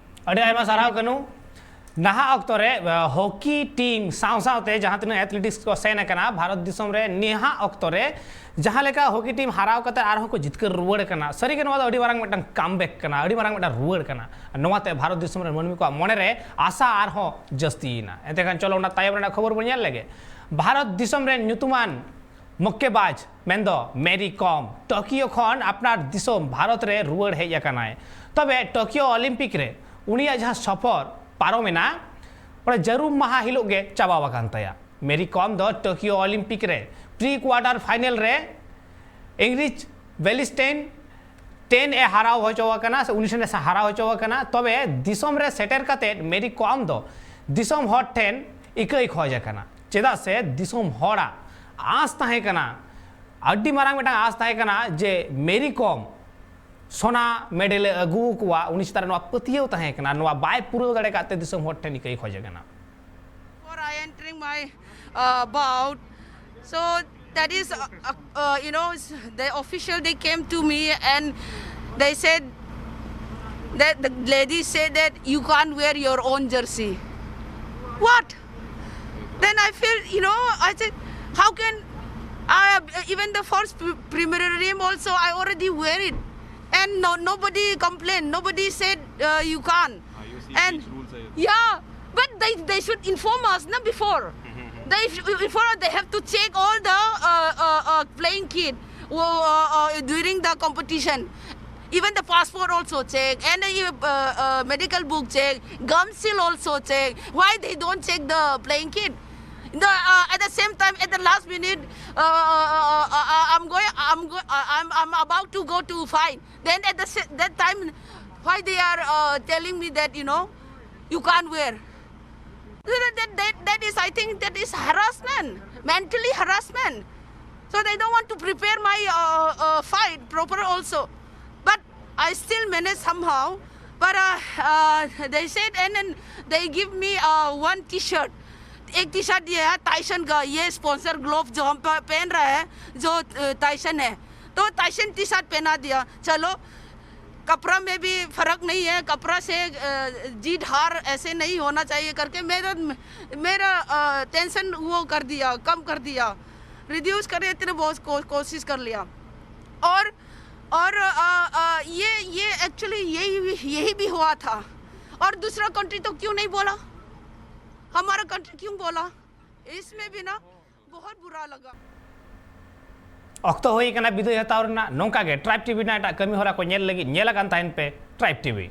ᱟᱹᱰᱤ ᱟᱭᱢᱟ ᱥᱟᱨᱦᱟᱣ ᱠᱟᱹᱱᱩ᱾ ᱱᱟᱦᱟᱜ ᱚᱠᱛᱚ ᱨᱮ, ᱟᱸ, ᱦᱚᱠᱤ ᱴᱤᱢ ᱥᱟᱶ ᱥᱟᱶᱛᱮ ᱡᱟᱦᱟᱸ ᱛᱤᱱᱟᱹᱜ ᱮᱛᱷᱞᱮᱴᱤᱠᱥ ᱠᱚ ᱥᱮᱱ ᱟᱠᱟᱱᱟ ᱵᱷᱟᱨᱚᱛ ᱫᱤᱥᱚᱢ ᱨᱮ, ᱱᱟᱦᱟᱜ ᱚᱠᱛᱚ ᱨᱮ ᱡᱟᱦᱟᱸ ᱞᱮᱠᱟ ᱦᱚᱠᱤ ᱴᱤᱢ ᱦᱟᱨᱟᱣ ᱠᱟᱛᱮ ᱟᱨᱦᱚᱸ ᱠᱚ ᱡᱤᱛᱠᱟᱹᱨ ᱨᱩᱣᱟᱹᱲ ᱠᱟᱱᱟ, ᱥᱟᱹᱨᱤᱜᱮ ᱱᱚᱣᱟ ᱫᱚ ᱟᱹᱰᱤ ᱢᱟᱨᱟᱝ ᱢᱤᱫᱴᱟᱝ ᱠᱟᱢᱵᱮᱠ ᱠᱟᱱᱟ, ᱟᱹᱰᱤ ᱢᱟᱨᱟᱝ ᱢᱤᱫᱴᱟᱝ ᱨᱩᱣᱟᱹᱲ ᱠᱟᱱᱟ᱾ ᱱᱚᱣᱟᱛᱮ ᱵᱷᱟᱨᱚᱛ ᱫᱤᱥᱚᱢ ᱨᱮᱱ ᱢᱟᱹᱱᱢᱤ ᱠᱚᱣᱟᱜ ᱢᱚᱱᱮ ᱨᱮ ᱟᱥᱟ ᱟᱨᱦᱚᱸ ᱡᱟᱹᱥᱛᱤᱭᱮᱱᱟ᱾ ᱮᱱᱛᱮ ᱠᱷᱟᱱ ᱪᱚᱞᱚ ᱚᱱᱟ ᱛᱟᱭᱚᱢ ᱨᱮᱱᱟᱜ ᱠᱷᱚᱵᱚᱨ ᱵᱚᱱ ᱧᱮᱞ ᱞᱮᱜᱮ᱾ ᱵᱷᱟᱨᱚᱛ ᱫᱤᱥᱚᱢ ᱨᱮᱱ ᱧᱩᱛᱩᱢᱟᱱ ᱢᱚᱠᱠᱮᱵᱟᱡᱽ ᱢᱮᱱᱫᱚ ᱢᱮᱨᱤ ᱠᱚᱢ ᱴᱳᱠᱤᱭᱳ ᱠᱷᱚᱱ ᱟᱯᱱᱟᱨ ᱫᱤᱥᱚᱢ ᱵᱷᱟᱨᱚᱛ ᱨᱮ ᱨᱩᱣᱟᱹᱲ ᱦᱮᱡ ᱟᱠᱟᱱᱟᱭ᱾ ᱛᱚᱵᱮ ᱴᱳᱠᱤᱭᱳ ᱚᱞᱤᱢᱯᱤᱠ ᱨᱮ ᱩᱱᱤᱭᱟᱜ ᱡᱟᱦᱟᱸ ᱥᱚᱯᱷᱚᱨ ᱯᱟᱨᱚᱢᱮᱱᱟ, ᱚᱱᱟ ᱡᱟᱹᱨᱩᱢ ᱢᱟᱦᱟ ᱦᱤᱞᱳᱜ ᱜᱮ ᱪᱟᱵᱟ ᱟᱠᱟᱱ ᱛᱟᱭᱟ᱾ ᱢᱮᱨᱤ ᱠᱚᱢ ᱫᱚ ᱴᱳᱠᱤᱭᱳ ᱚᱞᱤᱢᱯᱤᱠ ᱨᱮ ᱯᱨᱤ ᱠᱣᱟᱨᱴᱟᱨ ᱯᱷᱟᱭᱱᱮᱞ ᱨᱮ ᱤᱝᱨᱤᱡᱽ ᱵᱮᱞᱤᱥᱴᱮᱱ ᱴᱮᱱ ᱮ ᱦᱟᱨᱟᱣ ᱦᱚᱪᱚ ᱟᱠᱟᱱᱟ, ᱥᱮ ᱩᱱᱤ ᱴᱷᱮᱱ ᱮ ᱦᱟᱨᱟᱣ ᱦᱚᱪᱚ ᱟᱠᱟᱱᱟ᱾ ᱛᱚᱵᱮ ᱫᱤᱥᱚᱢ ᱨᱮ ᱥᱮᱴᱮᱨ ᱠᱟᱛᱮ ᱢᱮᱨᱤ ᱠᱚᱢ ᱫᱚ ᱫᱤᱥᱚᱢ ᱦᱚᱲ ᱴᱷᱮᱱ ᱤᱠᱟᱹᱭ ᱠᱷᱚᱡ ᱟᱠᱟᱱᱟ, ᱪᱮᱫᱟᱜ ᱥᱮ ᱫᱤᱥᱚᱢ ᱦᱚᱲᱟᱜ ᱟᱸᱥ ᱛᱟᱦᱮᱸ ᱠᱟᱱᱟ, ᱟᱹᱰᱤ ᱢᱟᱨᱟᱝ ᱢᱤᱫᱴᱟᱝ ᱟᱸᱥ ᱛᱟᱦᱮᱸ ᱠᱟᱱᱟ ᱡᱮ ᱢᱮᱨᱤ ᱠᱚᱢ ᱥᱳᱱᱟ ᱢᱮᱰᱮᱞ ᱮ ᱟᱹᱜᱩ ᱟᱠᱚᱣᱟ, ᱩᱱᱤ ᱪᱮᱛᱟᱱ ᱨᱮ ᱱᱚᱣᱟ ᱯᱟᱹᱛᱭᱟᱹᱣ ᱛᱟᱦᱮᱸ ᱠᱟᱱᱟ᱾ ᱱᱚᱣᱟ ᱵᱟᱭ ᱯᱩᱨᱟᱹᱣ ᱫᱟᱲᱮ ᱠᱟᱫ ᱛᱮ ᱫᱤᱥᱚᱢ ᱦᱚᱲ ᱴᱷᱮᱱ ᱤᱠᱟᱹᱭ ᱠᱷᱚᱡ ᱟᱠᱟᱱᱟ᱾ Before I entering my uh, bout, so that is, uh, uh, you know, s- the official, they came to me and they said that the lady said that you can't wear your own jersey. What? Then I feel, you know, I said, how can I? Even the first pre- preliminary game also, I already wear it, and no nobody complained. Nobody said uh, you can't. Ah, you see, And each rules are yeah, but they they should inform us, not before. They should inform us. They have to check all the uh, uh, uh, playing kit. Oh, uh, uh, during the competition, even the passport also check, and uh, uh, uh, medical book check, gum seal also check. Why they don't check the playing kit? The, uh, at the same time, at the last minute, uh, uh, uh, uh, uh, I'm going, I'm go, uh, I'm, I'm about to go to fight. Then at the sa- that time, why they are uh, telling me that, you know, you can't wear? That, that, that, that is, I think, that is harassment, mentally harassment. So they don't want to prepare my uh, uh, fight proper also. But I still manage somehow. But uh, uh, they said, and then they give me uh, one T-shirt. एक टी शर्ट ये है टाइसन का, ये स्पॉन्सर ग्लोव जो हम प- पहन रहा है, जो अ, टाइसन है, तो टाइसन टी शर्ट पहना दिया। चलो, कपड़ा में भी फर्क नहीं है, कपड़ा से अ, जीत हार ऐसे नहीं होना चाहिए करके मेरा मेरा टेंशन वो कर दिया, कम कर दिया, रिड्यूस करने इतने बहुत को, कोशिश कर लिया। और और अ, अ, ये ये एक्चुअली यही यही भी हुआ था। और दूसरा कंट्री तो क्यों नहीं बोला, हमारा कंट्री क्यों बोला? इसमें भी ना बहुत बुरा लगा। ᱚᱠᱛᱚ ᱦᱩᱭ ᱟᱠᱟᱱᱟ ᱵᱤᱫᱟᱹᱭ ᱦᱟᱛᱟᱣ ᱨᱮᱱᱟᱜ᱾ ᱱᱚᱝᱠᱟ ᱜᱮ ᱴᱨᱟᱭᱤᱵᱽ ᱴᱤᱵᱷᱤ ᱨᱮᱱᱟᱜ ᱮᱴᱟᱜ ᱠᱟᱹᱢᱤ ᱦᱚᱨᱟ ᱠᱚ ᱧᱮᱞ ᱞᱟᱹᱜᱤᱫ ᱧᱮᱞ ᱟᱠᱟᱱ ᱛᱟᱦᱮᱱ ᱯᱮ ᱴᱨᱟᱭᱤᱵᱽ ᱴᱤᱵᱷᱤ᱾